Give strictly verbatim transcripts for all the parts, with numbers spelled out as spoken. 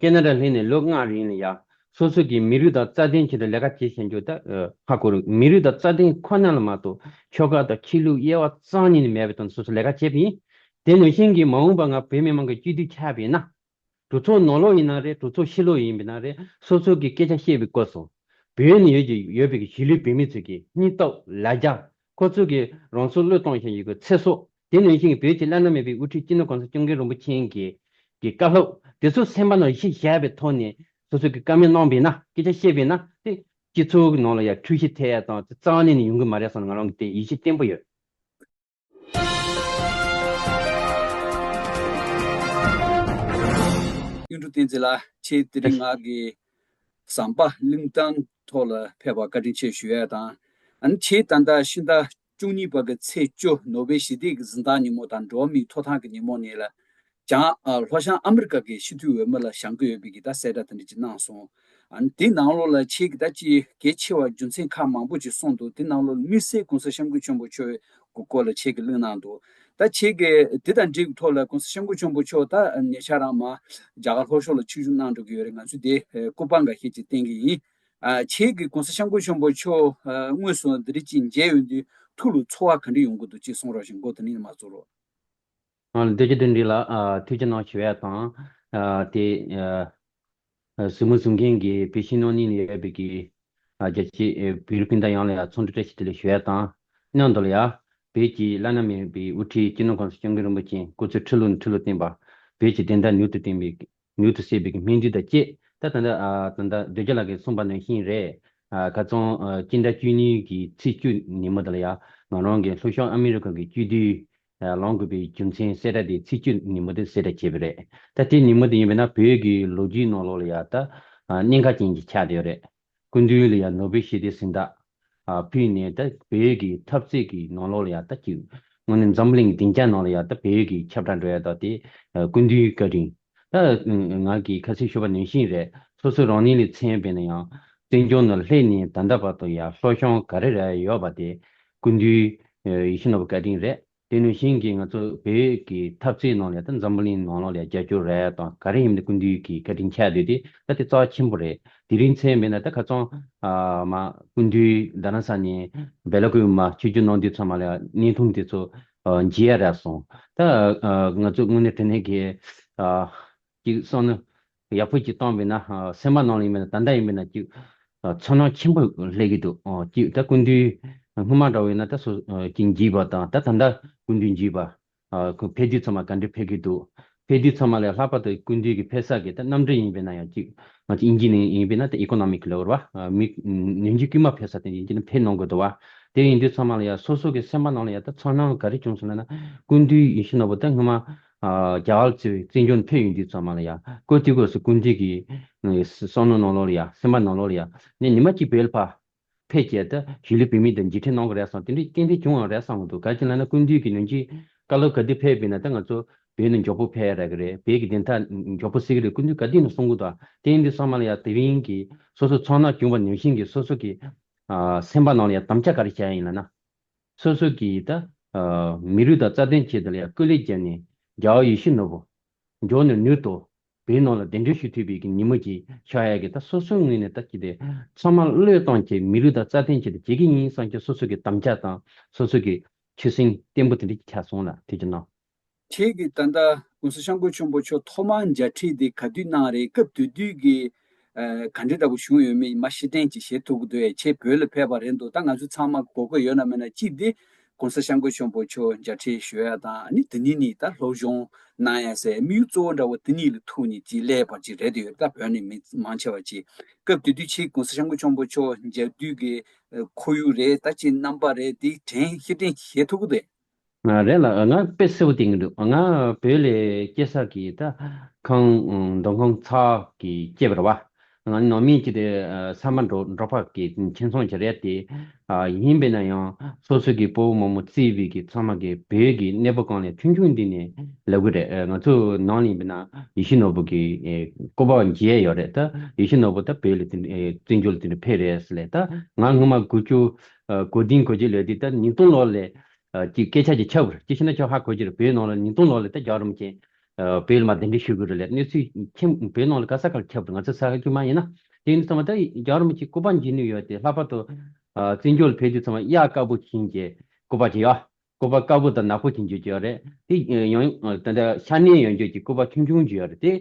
ཁེ་ན་ཌ་སླེབས་ནས་ལོ་ལྔ་རིང་ལ་ཡ། སོ་སོ་གི་མི་རིགས་དང་རྩ་དོན་ཆེད་དུ་ལས་ཀ་བྱེད་བཞིན་རྒྱུ་ད་ཧ་གོ་རུ། མི་རིགས་དང་རྩ་དོན་ཁོ་ན་ལ་མ་གཏོགས་ཆོལ་ཁ་དང་ཆོས་ལུགས་དབྱེ་བ་རྩ་ནས་ནི་མེད་པའི་ཐོག་ནས་སོ་སོ་ལས་ཀ་བྱེད་པ་ཡིན། དེ་ནང་བཞིན་གྱི་མ་འོངས་པ་ང་བོད་མི་མང་གི་སྤྱི་འཐུས་ཆགས་པ་ཡིན་ན། གྲོས་ཚོགས་ནང་ལོགས་ཡིན་ན་རེད། གྲོས་ཚོགས་ཕྱི་ལོགས་ཡིན་པ་ན་རེད། སོ་སོ་གི་སྐད་ཆ་བཤད་པའི་སྐབས་སུ། བོད་ནས་ཡོད་ཀྱི་ཡོད་པའི་གཞིས་ལུས་བོད་མི་ཚོས་ཀྱི་སྙིང་སྟོབས་ལ་རྒྱ། ཁོ་ཚོ་གི་རང་སྲོག་བློས་གཏོང་བཞིན་ཡོད་ཀྱི་ཚེ་སྲོག་དེ་ནང་བཞིན་གྱི་བོད་ཀྱི་བླ་ན་མེད་པའི་དབུ་ཁྲིད་སྤྱི་ནོར་༸གོང་ས་༸སྐྱབས་མགོན་རིན་པོ་ཆེ་གི་གི་བཀའ་སློབ་དེ་ཚོ་སེམས་པ་ནང་གཞི་བཞག་པའི་ཐོག་ནས་སོ་སོ་གི་བཀའ་མོལ་གནང་པས་ན། སྐད་ཆ་བཤད་པས་ན་དེ་སྤྱི་ཚོགས་ཀྱི་ནང་ལ་ཡང་འཁྲུལ་གཞི་ཐེབས་ཡ་དང་དེ་རྩ་བ་ནས་ནས་ཡོང་གི་མ་རེད་བསམ་ནས་ང་རང་གི་དེ་ཡིད་ཆེས་བརྟན་པོ་ཡོད། གཡུང་དྲུང་བསྟན་འཛིན་ལགས། ཁྱེད་དེ་རིང་ང་གི་ཟམ་པ་གླིང་ཐང་ཐོག་ལ་ཕེབས་པར་བཀའ་དྲིན་ཆེ་ཞུ་ཡ་དང་། ཨ་ནི་ཁྱེད་ད་ལྟ་ཕྱི་ཟླ་བཅུ་གཉིས་པ་གི་ཚེས་བཅུ་ནོ་བེལ་ཞི་བདེ་གི་གཟེངས་རྟགས་ཉིན་མོ་དང་འགྲོ་བ་མིའི་ཐོབ་ཐང་གི་ཉིན་མོ་ནས་ལ་བྱང་ཨ་ལྷོ་བྱང་ཨ་མི་རི་ཀ་གི་སྤྱི་འཐུས་འོས་མི་ལ་བཞེངས་ཀྱི་ཡོད་པའི་གི་ད་གསལ་བསྒྲགས་དེ་འདྲ་ཅིག་གནང་སོང་། ཨ་ནི་དེ་ནང་ལོགས་ལ་ཁྱེད་ཀྱིས་ད་ཅིག་གལ་ཆེ་བ་རྒྱུ་མཚན་ཁག་མང་པོ་ཅིག་གསུངས་འདུག་དེ་ནང་ལོགས་དམིགས་བསལ་༸གོང་ས་༸སྐྱབས་མགོན་ཆེན་པོ་མཆོག་གི་སྐོར་ལ་ཁྱེད་ཀྱིས་གླེང་གནང་འདུག་ད་ཁྱེད་ཀྱིས་དེ་དང་འབྲེལ་གྱི་ཐོག་ལ་༸གོང་ས་༸སྐྱབས་མགོན་ཆེན་པོ་མཆོག་ད་ཉེ་ཆར་རང་མ་རྒྱ་གར་ལྷོ་ཕྱོགས་ལ་ཆིབས་བསྒྱུར་གནང་འགྲོ་གི་ཡོད་རེད། ང་ཚོས་དེ་སྐུ་པར་འགའ་ཤས་ཅིག་བསྟན་གྱི་ཡིན། ཨ་ཁྱེད་ཀྱིས་༸གོང་ས་༸སྐྱབས་མགོན་ཆེན་པོ་མཆོག་ཨ་དངོས་སུ་འདི་འདྲ་ཅིག་མཇལ་ཡོང་དུས་ཐུགས་ལ་ཚོར་བ་ག་འདྲ་ཡོང་གི་འདུག་ཅེས་གསུང་རོགས་ཞེས་འགོ་དེ་ནས་མ་ཚོར་རོགས། ཨ་བདེ་སྐྱིད་དོན་འགྲིག་ལགས། ཨ་ཐུགས་རྗེ་གནང་ཞུ་ཡ་དང་། ཨ་དེ་ཨ་གཟིགས་མོ་གཟིགས་མཁན་གྱི་བོད་ཕྱི་ནང་གཉིས་ནས་ཡོད་པའི་གི་ཨ་རྒྱ་ཆེ་ཨ་བོད་རིགས་སྤུན་ཟླ་ཡོངས་ལ་ཡང་འཚམས་འདྲི་བཀྲ་ཤིས་བདེ་ལེགས་ཞུ་ཡ་དང་། མཉམ་དུ་ལ་ཡང་བོད་ཀྱི་བླ་ན་མེད་པའི་དབུ་ཁྲིད་སྤྱི་ནོར་༸གོང་ས་༸སྐྱབས་མགོན་རིན་པོ་ཆེ་སྐུ་ཚེ་ཁྲི་ལོ་ནས་ཁྲི་ལོ་བརྟན་པ། བོད་ཀྱི་བདེན་མཐའ་མྱུར་དུ་བསྟན་པའི་མྱུར་དུ་གསལ་བའི་སྨོན་འདུན་དང་བཅས། ད་ད་ལྟ་ཨ་ད་ལྟ་རྡོ་རྗེ་ལགས་ཀྱིས་གསུངས་པ་ནང་བཞིན་རེད། ཨ་ཁ་སང་ཨ་སྤྱི་ཟླ་བཅུ་གཉིས་ཀྱི་ཚེས་བཅུ་ཉིན་མོ་དེ་ལ་ཡང་ང་རང་གིས་ལྷོ་ཕྱོགས་ཨ་མི་རི་ཀ་གི་སྤྱི་འཐུས་ཨ་ལངས་དགོས་པའི་རྒྱུ་མཚན་གསལ་བསྒྲགས་དེ་ཚེས་བཅུ་ཉིན་མོ་དེ་གསལ་བསྒྲགས་བྱས་པ་རེད། ད་དེ་ཉིན་མོ་དེ་ཡིན་པས་ན་བོད་ཀྱི་ལོ་རྒྱུས་ནང་ལོགས་ལ་ཡང་ད་ཨ་གནད་འགག་ཅན་གྱི་ཆགས་བསྡད་ཡོད་རེད། སྐུ་མདུན་ལ་ཡང་ནོ་བེལ་ཞི་བདེའི་གཟེངས་རྟགས་ཨ་ཕུལ་ནས་ད་བོད་ཀྱི་འཐབ་རྩོད་ཀྱི་ནང་ལོགས་ལ་ཡང་ད་ཅིག་དངོས་གནས་འཛམ་བུ་གླིང་གི་སྡིངས་ཆ་ནང་ལ་ཡང་ད་བོད་ཀྱི་ཁྱབ་བསྒྲགས་འགྲོ་ཡ་ད་དེ་ཨ་སྐུ་མདུན་བཀའ་དྲིན། ད་ང་གིས་ཁ་སང་ཞུས་པ་ནང་བཞིན་རེད། སོ་སོ་རང་ཉིད་ལ་མཚོན་པས་ན་ཡང་བཙན་བྱོལ་ནང་སླེབས་ནས་ད་ལྟ་བར་དུ་ཡང་སློབ་སྦྱོང་ག་རེ་རག་ཡོད་པ་དེ་སྐུ་མདུན་ཨ་ཡིད་བཞིན་ནོར་བུ་བཀའ་དྲིན་རེད། དེ་ནང་བཞིན་གྱི་ང་ཚོ་བོད་ཀྱི་འཐབ་རྩོད་ནང་ལ་ད་འཛམ་བུ་གླིང་ནང་ལོགས་ལ་རྒྱབ་སྐྱོར་རག་ཡ་དང་ག་རེ་ཡིན་མིན་སྐུ་མདུན་གྱི་བཀའ་དྲིན་ཆགས་བསྡད་དེ་ད་དེ་རྩ་བ་ཆེན་པོ་རེད། དེ་རིང་མཚོན་པས་ན་ད་ཁ་སང་ཨ་མ་སྐུ་མདུན་རྡ་རམ་ས་ནས་སྦེལ་ཀོབ་མ་ཆིབས་བསྒྱུར་གནང་དུས་ཚང་མ་ལ་བརྙན་ཐུང་དེ་ཚོ་ཨ་མཇལ་ཡ་རག་སོང་། ད་ཨ་ང་ཚོ་དངོས་གནས་དྲང་གནས་ཀྱི་ཨ་ཅིག་བསམ་བློ་ཡག་པོ་ཅིག་བཏང་བས་ན་ཨ་སེམས་པ་ནང་ལ་ཡིན་པས་ན་ད་ལྟ་ཡིན་པས་ན་ཅིག་ཨ་ཚོར་སྣང་ཆེན་པོ་སླེབས་ཀྱི་འདུག་ཨ་ཅིག་ད་སྐུ་མདུན་སྔོན་མ་འདྲ་བས་ན་ད་སོ་ཨ་ཅིག་མཇལ་བ་དང་ད་ད་ལྟ་སྐུ་མདུན་མཇལ་བ། ཨ་ཁོ་ཕེབས་དུས་ཚང་མ་ག་འདྲ་ཕེབས་ཀྱི་འདུག་ཕེབས་དུས་ཚང་མ་ལས་ལྷག་པར་དུ་སྐུ་མདུན་གྱི་ཕེབས་ས་གི་ད་གནམ་གྲུ་ཡིན་པས་ན་ཡང་གཅིག་ང་ཚོ་དབྱིན་ཇི་ནས་ཡིན་པས་ན་ད་ཨི་ཀོ་ནོ་མིག་ལབ་རེད་བ། ཨ་མི་ནམ་རྒྱུན་དཀྱུས་མ་ཕེབས་ས་དེ་ཡིན་གྱི་ན་ཕེབས་གནང་དགོས་འདུག་བ། དེ་ཡིན་དུས་ཚང་མ་ལ་ཡང་སོ་སོ་གི་སེམས་པ་ནང་ལ་ཡང་ད་ཚོར་སྣང་ག་རེ་བྱུང་སོང་ལབ་ན་སྐུ་མདུན་ཡིད་བཞིན་ནོར་བུ་ད་སྔོན་མ་ཨ་རྒྱ་གར་གཙོས་བཙན་བྱོལ་ཕེབས་ཡོང་དུས་ཚང་མ་ལ་ཡང་སྐུ་དུས་སྐབས་སུ་སྐུ་མདུན་གྱི་བསམ་བློ་ནང་ལོགས་ལ་ཡང་སེམས་པ་ནང་ལོགས་ལ་ཡང་ནས་ཉི་མ་གཅིག་བོད་ལ་ཕར་ཕེབས་བྱས་ད་གཞིས་ལུས་བོད་མི་དང་མཇལ་འཕྲད་གནང་གི་རེད་བསམ་དེ་འདྲའི་ཏན་ཏན་བྱུང་བ་རེད་བསམ་གི་འདུག་ག་ཅི་ལབ་ན་སྐུ་མདུན་གྱིས་ནམ་རྒྱུན་བཀའ་སློབ་ག་དུས་ཕེབས་པས་ན་ད་ང་ཚོ་བོད་ནས་མགྱོགས་པོ་ཕེབས་ཡ་རག་གི་རེད། བོད་ཀྱི་བདེན་མཐའ་མགྱོགས་པོ་གསལ་གི་རེད། སྐུ་མདུན་ག་དུས་ནས་གསུང་གི་འདུག་དེ་ཡིན་དུས་ཚང་མ་ལ་ཡང་དེ་རིང་གི་སོ་སོ་ཚོར་སྣང་བྱུང་བ་ནང་བཞིན་གྱི་སོ་སོ་གི་ཨ་སེམས་པ་ནང་ལ་ཡང་དམ་བཅའ་ག་རེ་བྱས་ཡིན་ལབ་ན། སོ་སོ་གི་ད་ཨ་མི་རིགས་དང་རྩ་དོན་ཆེད་དུ་ལ་ཡང་སྐུ་ལས་བརྒྱབ་ནས་རྒྱལ་བ་ཡིད་བཞིན་ནོར་བུ་མགྱོགས་ནས་མྱུར་དུ་བོད་ནང་ལ་གདན་འདྲེན་ཞུ་ཐུབ་པའི་གི་ཉིན་མོ་ཅིག་ཤར་ཡ་གི་ད་སོ་སོའི་ངོས་ནས་ད་ཅི་དེ་ཚང་མ་བློས་གཏོང་བྱས་མི་རིགས་དང་རྩ་དོན་ཆེད་དུ་བྱེད་ཀྱི་ཡིན་བསམ་གྱི་སོ་སོ་གི་དམ་བཅའ་དང་སོ་སོ་གི་ཆོད་སེམས་བརྟན་པོ་དེ་འདྲ་ཅིག་ཆགས་སོང་ལ་དེ་ཅི་གནང་། ཁྱེད་ཀྱིས་ད་ལྟ་༸གོང་ས་༸སྐྱབས་མགོན་ཆེན་པོ་མཆོག་ཐོག་མར་མཇལ་འཕྲད་དེ་ག་དུས་གནང་རེད། སྐབས་དེ་དུས་ཀྱི་ཨ་ག་འདྲ་འདྲ་པོ་བྱུང་ཡོད་མེད་མར་ཕྱིར་དྲན་ཅིག་བྱེད་ཐུབ་ཀྱི་འདུག་ཨེ། ཁྱེད་བོད་ལ་ཕེབས་པ་རེད་འདུག་ད་ང་ཚོ་ཚང་མ་གོ་སྐབས་ཡོད་ན་མེད་ན་གཅིག་དེ་༸གོང་ས་༸སྐྱབས་མགོན་ཆེན་པོ་མཆོག་མཇལ་འཕྲད་ཞུ་ཡ་དང་ཨ་ནི་དེ་ནས་ནི་ད་སློབ་སྦྱོང་གནང་ཡ་ཟེར་དམིགས་ཡུལ་གཙོ་བོ་འདྲ་བོ་དེ་གཉིས་ལ་ཐུག་ནས་ཅིག་སླེབས་པ་ཅིག་རེད་འདུག་ཡོད། ད་བོད་ནས་མི་མང་ཆེ་བ་ཅིག་སྐབས་དེ་དུས་ཁྱེད་༸གོང་ས་༸སྐྱབས་མགོན་ཆེན་པོ་མཆོག་མཇལ་དུས་ཀྱི་ཁོར་ཡུག་རེད། ད་ཅིག་རྣམ་པ་རེད། དེ་དྲན་ཕྱིར་དྲན་བྱེད་ཐུབ་ཀྱི་འདུག་ཨ་རེད་ལ་ང་དཔེ་གསལ་པོ་བསྟན་གྱི་འདུག་ང་བོད་ལ་སྐྱེས་ས་གི་ད་ཁང་མདོ་ཁང་ཚ་གི་སྐྱེས་པ་རེད་བ། ང་ནང་མི་གཅིག་དེ་ས་མ་འབྲོག་འབྲོག་པ་གི་ཁྱིམ་ཚང་ཅིག་རེད་དེ། ཡིན་པས་ན་ཡང་སོ་སོ་གི་སྤོ་བོ་རྨོ་མོ་བརྩིས་པའི་གི་ཚང་མ་གི་བོད་ཀྱི་གནས་བབ་སྒང་ལ་ཆུང་ཆུང་འདི་ནས་ལབ་གི་རེད། ང་ཚོ་ནང་ལ་ཡིན་པས་ན་ཡིད་བཞིན་ནོར་བུ་གི་སྐུ་པར་མཇལ་ཡོད་རེད། ད་ཡིད་བཞིན་ནོར་བུ་ད་བོད་ལ་དེ་བཙན་བྱོལ་དེ་འདྲ་ཕེབས་རེད་ཟེར་ལས། ད་ང་སྔོན་མ་དགུ་བཅུ་གོ་བདུན་གོ་བརྒྱད་ལོ་དེ་ད་ཉིས་སྟོང་ལོ་ལ། ཨ་ཅིག་སྐད་ཆ་ཅིག་ཁྱབ་རེད། ཅི་ཞེ་ན་ཁྱོད་ཧ་གོ་གི་རེད། བོད་ནང་ལ་ཉིས་སྟོང་ལོ་ལ་ད་རྒྱལ་བ་རིན་པོ་ཆེ་ བོད་ལ་མར་གདན་འདྲེན་ཞུ་དགོས་རེད་ལབ། གནས་ཚུལ་ཁྱིམ་བོད་ནང་ལ་ག་ས་ག་ལ་ཁྱབ་འདུག། ང་ཚོ་ས་ཁུལ་དཀྱུས་མ་ཡིན་ན། དེ་ཡིན་དུས་ཙམ་པ་ད་རྒྱལ་བ་རིན་པོ་ཆེ་སྐུ་པར་འབྱིན་ནུས་ཡོད་དེ། ལྷག་པར་དུ་བཙན་བྱོལ་ལ་ཕེབས་དུས་ཙམ་པ་གཡག་དཀར་པོ་བཞིན་གྱི་སྐུ་པར་ཅིག་ཡོད། སྐུ་པར་དཀར་པོ་དང་ནག་པོ་བྱིན་རྒྱུ་ཅིག་ཡོད་རེད། དེ་ཡང་ད་ལྟ་ཤ་གནད་ཡོད་རྒྱུ་གྱི་སྐུ་པར་ཆུང་ཆུང་ཅིག་ཡོད་རེད། དེ་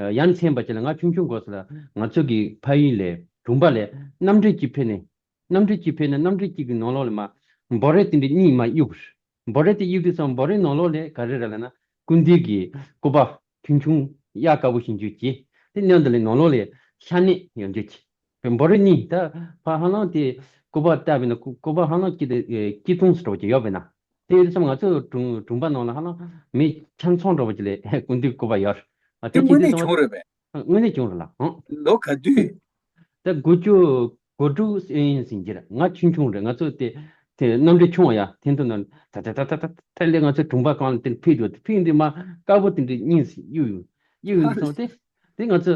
ཡ་མཚན་པ་ཅིག་ལ་ང་ཆུང་ཆུང་སྐབས་སུ་ལ་ང་ཚོ་གི་ཕ་ཡུལ་ལ་གྲོང་པ་ལ་གནམ་གྲུ་གཅིག་ཕེབས་ནས། གནམ་གྲུ་གཅིག་ཕེབས་ནས་གནམ་གྲུ་གཅིག་གི་ནང་ལོགས་ལ་མར་འབོ་རས་དེ་འདྲ་གཉིས་མར་གཡུགས་པ་རེད། འབོ་རས་དེ་གཡུགས་དུས་ཙམ་འབོ་རའི་ནང་ལོགས་ལ་ག་རེ་རེད་ལབ་ན། སྐུ་མདུན་གྱི་སྐུ་པར་ཆུང་ཆུང་གཡག་དཀར་པོ་བཞིན་རྒྱུ་གཅིག། དེ་མཉམ་དུ་ལ་ནང་ལོགས་ལ་ཤ་གནད་ཡོད་རྒྱུ་གཅིག། འབོ་རས་གཉིས་ད་ཕར་ཧ་ལམ་དེ་སྐུ་པར་བལྟས་པ་ཡིན་ན་སྐུ་སྐུ་པར་ཧ་ལམ་གཅིག་དང་གཅིག་མཚུངས་སུ་འདྲ་བོ་ཅིག་ཡོད་པ་ཡིན་ན། དེ་ཡིན་དུས་ཙམ་ང་ཚོ་གྲོང་གྲོང་པ་ནང་ལ་ཧ་ལམ་མི་ཆ་ཚང་འདྲ་བོ་ཅིག་ལ་སྐུ་མདུན་སྐུ་པར་ཡོད་རེད། ཨ། དེ་དེ་དངོས་གནས་བྱུང་རེད་པས། དངོས་གནས་བྱུང་རེད་ལ། ཨང་། ལོ་ག་དུས། ད་དགུ་བཅུ་གོ་དྲུག་ཡིན་ཟིན་གྱི་རེད། ང་ཆུང་ཆུང་རེད། ང་ཚོ་དེ་དེ་གནམ་གྲུ་ཆུང་བ་ཡ་འཐེན་ཐུབ་ན་ད་ད་ད་ད་ད་ལས་ང་ཚོ་གྲོང་པ་གང་ལ་དེ་ཕེབས་འདུག། དེ་ཕེབས་འདི་མ་དཀར་པོ་དེ་འདྲ་གཉིས་གཡུག་ཡོང་གཡུག་ཡོང་སོང་སྟེ། དེ་ང་ཚོ་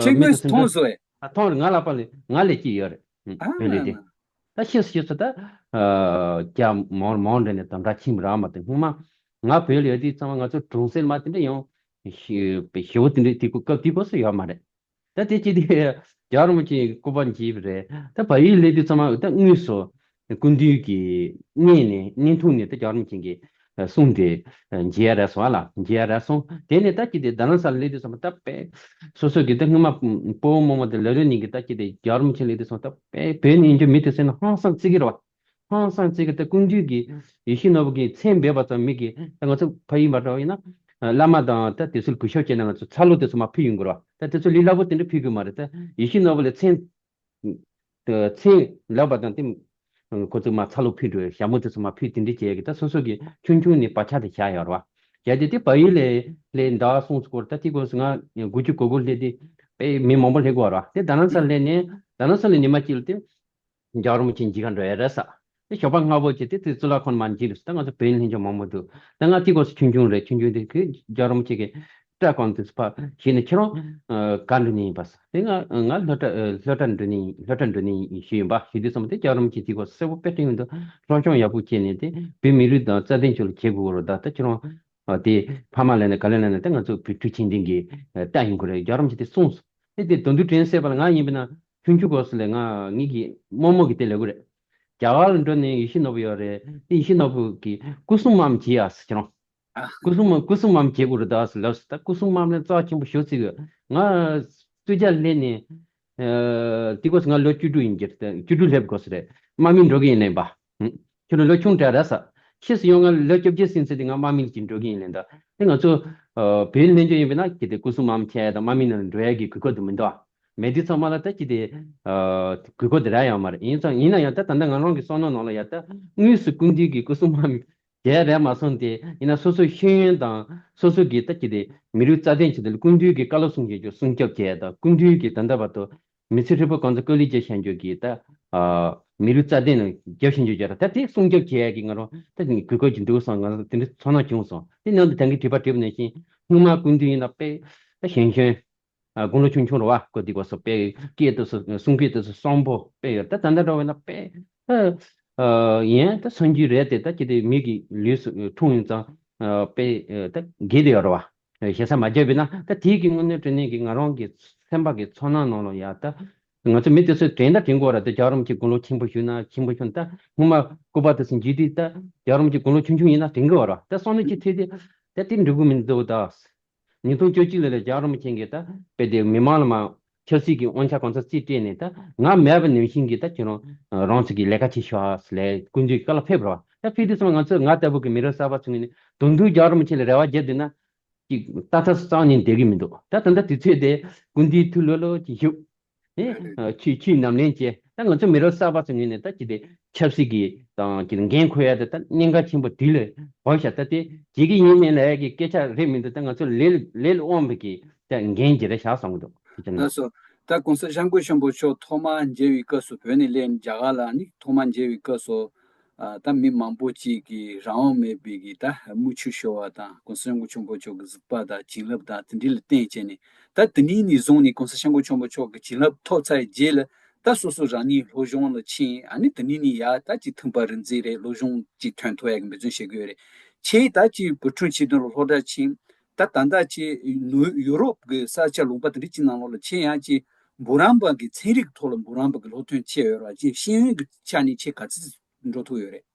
ཁྱེད་མི་མཐོང་སོང་ཨེ། ཨ། མཐོང་རེད། ང་ལ་པ་ལས་ང་ལས་ཀྱི་ཡོད་རེད། ཨ་བོད་ལས་དེ། ད་ཤེས་སུ་ཤེས་སུ་ད་རྒྱ་མང་མང་འདྲ་ནས་དམ་དྲག་ཁྱིམ་ར་མ་དེ་སྔོན་མ་ང་བོད་ལ་ཡོད་དུས་ཙམ་པ་ང་ཚོ་གྲོང་གསེབ་མ་དེ་འདྲ་ཡང་ཞེ་པོ་དེ་འདྲ་དེ་སྐབས་དེ་སྐབས་སུ་ཡོད་མ་རེད། ད་དེ་ཅི་སྟེ་རྒྱལ་བ་རིན་པོ་ཆེ་གི་སྐུ་པར་མཇལ་བ་རེད། ད་བལ་ཡུལ་སླེབས་དུས་ཙམ་པ་ད་དངོས་སུ་སྐུ་མདུན་གྱི་བརྙན་ནས་བརྙན་ཐུང་ནས་ད་རྒྱལ་བ་རིན་པོ་ཆེ་གི་གསུང་དེ་མཇལ་ཡ་རག་སོང་ཨ་ལ། མཇལ་ཡ་རག་སོང་། དེ་ནས་ད་ཅི་སྟེ་རྡ་རམ་ས་ལ་སླེབས་དུས་ཙམ་པ་ད་དཔེ་སོ་སོ་གི་ད་སྔོན་མ་སྤོ་བོ་རྨོ་མོ་དེ་ལ་རོ་ནས་གི་ད་ཅི་སྟེ་རྒྱལ་བ་རིན་པོ་ཆེ་སླེབས་དུས་ཙམ་པ་ད་དཔེ་བོད་ནས་ཡིན་རྒྱུ་མི་དེ་སེམས་ན་ཧང་སང་བརྩི་གི་རེད་བ། ཧང་སང་བརྩི་གི་ད་སྐུ་མདུན་གྱི་ཡིད་བཞིན་ནོར་བུ་གི་མཚན་འབོད་པ་ཙམ་མི་གི་ད་ང་ཚོ་ཕ་ཡུལ་མ་འདྲ་བ་ཡིན་ན། བླ་མ་དང་ད་དེ་ཚོ་ལ་གུས་ཞབས་བྱས་ན་ང་ཚོ་ཚ་ལུ་དེ་ཚོ་མར་ཕུལ་ཡོང་གི་རེད་བ། ད་དེ་ཚོ་ལས་སླ་པོ་དེ་འདྲ་ཕུལ་གི་མ་རེད། ད་ཡིད་བཞིན་ནོར་བུ་ལ་མཚན་མཚན་ལབ་པ་དང་དེ་ཁོ་ཚོ་མར་ཚ་ལུ་ཕུལ་འགྲོ། ཞྭ་མོ་དེ་ཚོ་མར་ཕུལ་དེ་འདྲ་བྱས་གི་ད་སོ་སོ་གི་ཆུང་ཆུང་ནས་བག་ཆགས་དེ་བཞག་ཡོད་རེད་བ། བྱས་ཏེ་དེ་བལ་ཡུལ་ལ་སླེབས་ཟླ་བ་གསུམ་ཙམ་འགོར། ད་དེ་སྐབས་སུ་ང་དགུ་བཅུ་གོ་དགུ་སླེབས་དུས་དཔེ་མི་མང་པོ་སླེབས་ཀྱི་ཡོད་རེད་བ། དེ་རྡ་རམ་ས་ལ་སླེབས་ནས་རྡ་རམ་ས་ལ་ཉི་མ་གཅིག་ལ་དེ། རྒྱལ་བ་རིན་པོ་ཆེ་མཇལ་ཁ་འགྲོ་ཡ་རེད་ཟེར། དེ་ཞོགས་པ་སྔ་པོ་བྱས་ཏེ་དེ་གཙུག་ལག་ཁང་མར་མཇལ་ཟེར། ད་ང་ཚོ་བོད་ལྷན་རྒྱས་མང་པོ་འདུག། ད་ང་དེ་སྐབས་སུ་ཆུང་ཆུང་རེད། ཆུང་ཆུང་དེ་གི་རྒྱལ་བ་རིན་པོ་ཆེ་གི་སྐྲ་གང་དུ་ཕར་བྱས་ནས་ཁྱེད་རང་ག་འགྲོ་ནི་ཡིན་པ་ཟེར། དེ་ང་ང་སློབ་གྲྭ་སློབ་གྲྭ་འགྲོ་ནི་སློབ་གྲྭ་འགྲོ་ནི་ཞུས་ཡིན་པ་ཞུས་དུས་ཙམ་དེ་རྒྱལ་བ་རིན་པོ་ཆེ་དེ་སྐབས་གསལ་པོ་དཔེ་སྟོན་ཡོང་དུས་སློབ་སྦྱོང་ཡག་པོ་བྱས་ནས་དེ་བོད་མི་རིགས་དང་རྩ་དོན་ཆེད་ལ་བྱེད་དགོས་རེད། ད་ད་ཁྱེད་རང་དེ་ཕ་མ་ལ་ནས་ག་ལེ་ལ་ནས་ད་ང་ཚོ་བོད་ཕྲུག་ཆེ་འབྲིང་གི་ལྟ་ཡོང་གི་རེད། རྒྱལ་བ་རིན་པོ་ཆེ་དེ་གསུངས་སོང་། ཨེ་དེ་དོན་དུ་དྲན་གསལ་པ་ལ་ང་ཡིན་པ་ན་ཆུང་ཆུང་སྐབས་སུ་ལས་ང་ངེད་ཀྱི་རྨོ་མོ་གི་དེ་ལབ་གི་རེད། རྒྱ་གར་ལ་འགྲོ་ནས་ཡིད་བཞིན་ནོར་བུ་ཡོད་རེད། དེ་ཡིད་བཞིན་ནོར་བུ་གི་སྐུ་གསུང་མམ་བྱེད་ཡ་ཟེར་ཁྱེད་རང་། ཨ། སྐུ་གསུང་མ་སྐུ་གསུང་མམ་བྱེད་དགོས་རེད་ད་ཟེར་ལབ་སོང་། ད་སྐུ་གསུང་མམ་ལ་རྩ་ཆེན་པོ་ཞུ་ཚིག་གི་ང་སུ་ཇ་ལེན་ནས་ཨ་དེ་སྐབས་སུ་ང་ལོ་བཅུ་དྲུག་ཡིན་གྱི་རེད། བཅུ་དྲུག་སླེབས་དགོས་སོ་རེད། དམག་མི་འགྲོ་གི་ཡིན་ལབ་པ། ཁྱོད་ལོ་ཆུང་དྲགས་རེད་ཟེར། ཕྱིས་སུ་ཡང་ང་ལོ་བཅོ་བརྒྱད་ཟིན་ཚེ་དེ་ང་དམག་མི་ལ་ཅིག་འགྲོ་གི་ཡིན་ལབ་ད། དེ་ང་ཚོ་ཨ་བོད་ལྷན་རྒྱས་ཡིན་པས་ན་ཅི་སྟེ་སྐུ་གསུང་མམ་བྱས་དང་དམག་མི་ནང་ལ་འགྲོ་ཡ་གི་གོ་སྐབས་དེ་མི་འདུག་ཨ། མེད་དུས་ཚང་མ་ལ་ད་ཅི་སྟེ་ཨ་གོ་སྐབས་དེ་རག་ཡོད་མ་རེད། ཡིན་ཙང་ཡིན་ན་ཡང་ད་ད་ལྟ་ང་རང་གི་བསམ་བློ་ནང་ལ་ཡ་ད་དངོས་སུ་སྐུ་མདུན་གྱི་སྐུ་གསུང་མམ་བྱས་རག་མ་སོང་སྟེ། ཡིན་ན་སོ་སོའི་ཤེས་ཡོན་དང་སོ་སོ་གི་ད་ཅི་སྟེ་མི་རིགས་རྩ་དོན་ཆེད་དུ་སྐུ་མདུན་གྱི་བཀའ་སློབ་གསུང་བྱེད་རྒྱུ་སྲུང་སྐྱོབ་བྱས་དང་སྐུ་མདུན་གྱི་ད་ལྟ་བར་དུ་མི་ཚེ་ཧྲིལ་པོ་གང་ཚོ་ཀོ་ལི་རྒྱབ་བཞག་རྒྱུ་གི་ད་ཨ་མི་རིགས་རྩ་དོན་ལ་རྒྱབ་བཞག་རྒྱུ་བྱས་ར། ད་དེ་སྲུང་སྐྱོབ་བྱེད་ཡ་གི་ང་རང་ད་གོ་སྐབས་ཅིག་འདུག་བསམ། ང་རང་དེ་འདྲ་ཚོར་སྣང་བྱུང་སོང་། དེ་ནང་དུ་ད་གིན་དྲིས་པ་དྲིས་པ་ནང་བཞིན་སྔོན་མ་སྐུ་མདུན་ཡིན་ན་དཔེ་ད་གཞོན་གཞོན། ཨ་དགུང་ལོ་ཆུང་ཆུང་རེད་བ། སྐུ་དེ་སྐབས་སུ་དཔེ་སྐད་དེ་ཚོ་གསུང་སྐད་དེ་ཚོ་སྲོང་པོ་དཔེ་ཡོད། ད་ད་ལྟ་འདྲ་བས་ན་དཔེ་ད་ཨ་ཡིན་ད་སངས་རྒྱས་རེད་དེ། ད་ཅི་སྟེ་མི་གི་ལུས་སུ་འཁྲུངས་ཡིན་ཙང་ཨ་དཔེ་ཨ་ད་རྒས་དེ་ཡོད་རེད་བ། ཞེ་ས་མ་བརྒྱབ་པས་ན་ད་དེའི་གི་དངོས་གནས་དྲང་གནས་ཀྱི་ང་རང་གི་སེམས་པ་གི་ཚོར་སྣང་ནང་ལ་ཡ་ད་ང་ཚོ་མི་དེ་ཚོས་དྲན་ད་དྲན་གི་ཡོད་རེད། ད་རྒྱལ་བ་རིན་པོ་ཆེ་དགུང་ལོ་ཆེན་པོ་བཞུགས་ན་ཆེན་པོ་བཞུགས་ན་ད་སྔོན་མ་སྐུ་པར་དེ་ཚོ་མཇལ་དུས་ད་རྒྱལ་བ་རིན་པོ་ཆེ་དགུང་ལོ་ཆུང་ཆུང་ཡིན་ན་དྲན་གི་ཡོད་རེད། ད་བསམ་བློ་ཅིག་འཁྲིད་དུས་ད་དེ་འགྲིག་གི་མི་འདུག་ད། ཉིས་སྟོང་བཅུ་གཅིག་ལོ་ལ་རྒྱལ་བ་རིན་པོ་ཆེ་གིས་ད་དཔེ་དེ་མི་མང་ལ་མ་ཆབ་སྲིད་ཀྱི་དབང་ཆ་གང་ཚང་རྩིས་སྤྲད་ནས་ད་ང་མེད་པ་ནང་བཞིན་གྱི་ད་ཁྱེད་རང་རང་ཚོ་གི་ལས་ཀ་བྱེད་ཤོག་ཟེར་ལས་སྐུ་མདུན་གྱི་བཀའ་སློབ་ཕེབས་རེད་བ། ད་ཕེབས་དུས་ཙམ་ང་ཚོ་ང་ལྟ་བུ་གི་མི་རབས་གསར་པ་ཚོ་ངོས་ནས་དུང་དུང་རྒྱལ་བ་རིན་པོ་ཆེ་ལ་རེ་བ་བརྒྱབ་བསྡད་ན་ཅིག་ད་ད་རྩ་ནས་བསྡད་ཀྱི་མི་འདུག། ད་ད་ལྟ་དུས་ཚོད་དེ་སྐུ་མདུན་ཐུགས་ལྷོད་ལྷོད་ཅིག་བཞུགས། ཨེ་ཆོས་ཆོས་ཉམས་ལེན་བྱས། ད་ང་ཚོ་མི་རབས་གསར་པ་ཚོ་ངོས་ནས་ད་ཅི་སྟེ་ཆབ་སྲིད་ཀྱི་དང་ཅི་སྟེ་འགན་འཁུར་ཡ་དེ་ད་གནད་འགག་ཆེན་པོ་དུས་ལ་བབས་ཤག། ད་དེ་བྱེད་ཀྱི་ཡིན་མིན་ལབ་ཡ་གི་སྐད་ཆ་རེད་མི་འདུག། ད་ང་ཚོ་ལས་ལས་ལ་དབང་བའི་གི་ད་འགན་ཅིག་རེད་ཤག་བསམ་གི་འདུག། དེ་ན། ལགས་སོ། ད་གོང་ས་སྐྱབས་མགོན་ཆེན་པོ་མཆོག་ཐོག་མར་མཇལ་བའི་སྐབས་སུ་བོད་ནས་སླེབས་རྒྱ་གར་ལ་ནི་ཐོག་མར་མཇལ་བའི་སྐབས་སུ། ཨ་ད་མི་མང་པོ་ཅིག་གིས་རང་དབང་མེད་པའི་གི་ད་མིག་ཆུ་ཤོར་བ་དང་གོང་ས་སྐྱབས་མགོན་ཆེན་པོ་མཆོག་གི་གཟིགས་པ་དང་བྱིན་རླབས་དང་དེ་འདྲ་ལ་བརྟེན་བྱས་ནས། ད་དེ་ནས་ནས་བཟུང་ནས་གོང་ས་སྐྱབས་མགོན་ཆེན་པོ་མཆོག་གི་བྱིན་རླབས་ཐོབ་ཚར་རྗེས་ལ་ད་སོ་སོ་རང་ཉིད་སློབ་སྦྱོང་ལ་ཕྱིན། ཨ་ནི་དེ་ནས་ནས་ཡར་ད་ཅིག་ཐིམ་ཕ་རིག་འཛིན་རེད། སློབ་སྦྱོང་ཅིག་ཐོན་ཐུབ་ཡ་གི་འབད་བརྩོན་བྱེད་ཀྱི་ཡོད་རེད། ཆེས་ད་ཅིག་བུ་ཕྲུག་ཆེད་དོན་ལ་སློབ་གྲྭ་ཕྱིན། ད་ ད་ད་ལྟ་ཁྱེད་ནུ་ཡུ་རོབ་ཀྱི་ས་ཆ་ལུང་པ་དེ་འདྲ་ཅིག་ནང་ལོགས་ལ་ཁྱེད་ཡང་ཅིག་འབུམ་རམས་པ་གི་ཚན་རིག་ཐོག་ལ་འབུམ་རམས་པ་གི་སློབ་ཐོན་ཁྱེད་ཡོད་ར། ཅིག་ཤེས་ཡོན་གྱི་ཆ་ནས་ཁྱེད་ག་ཚོད་འགྲོ་ཐུབ་ཡོད་རེད།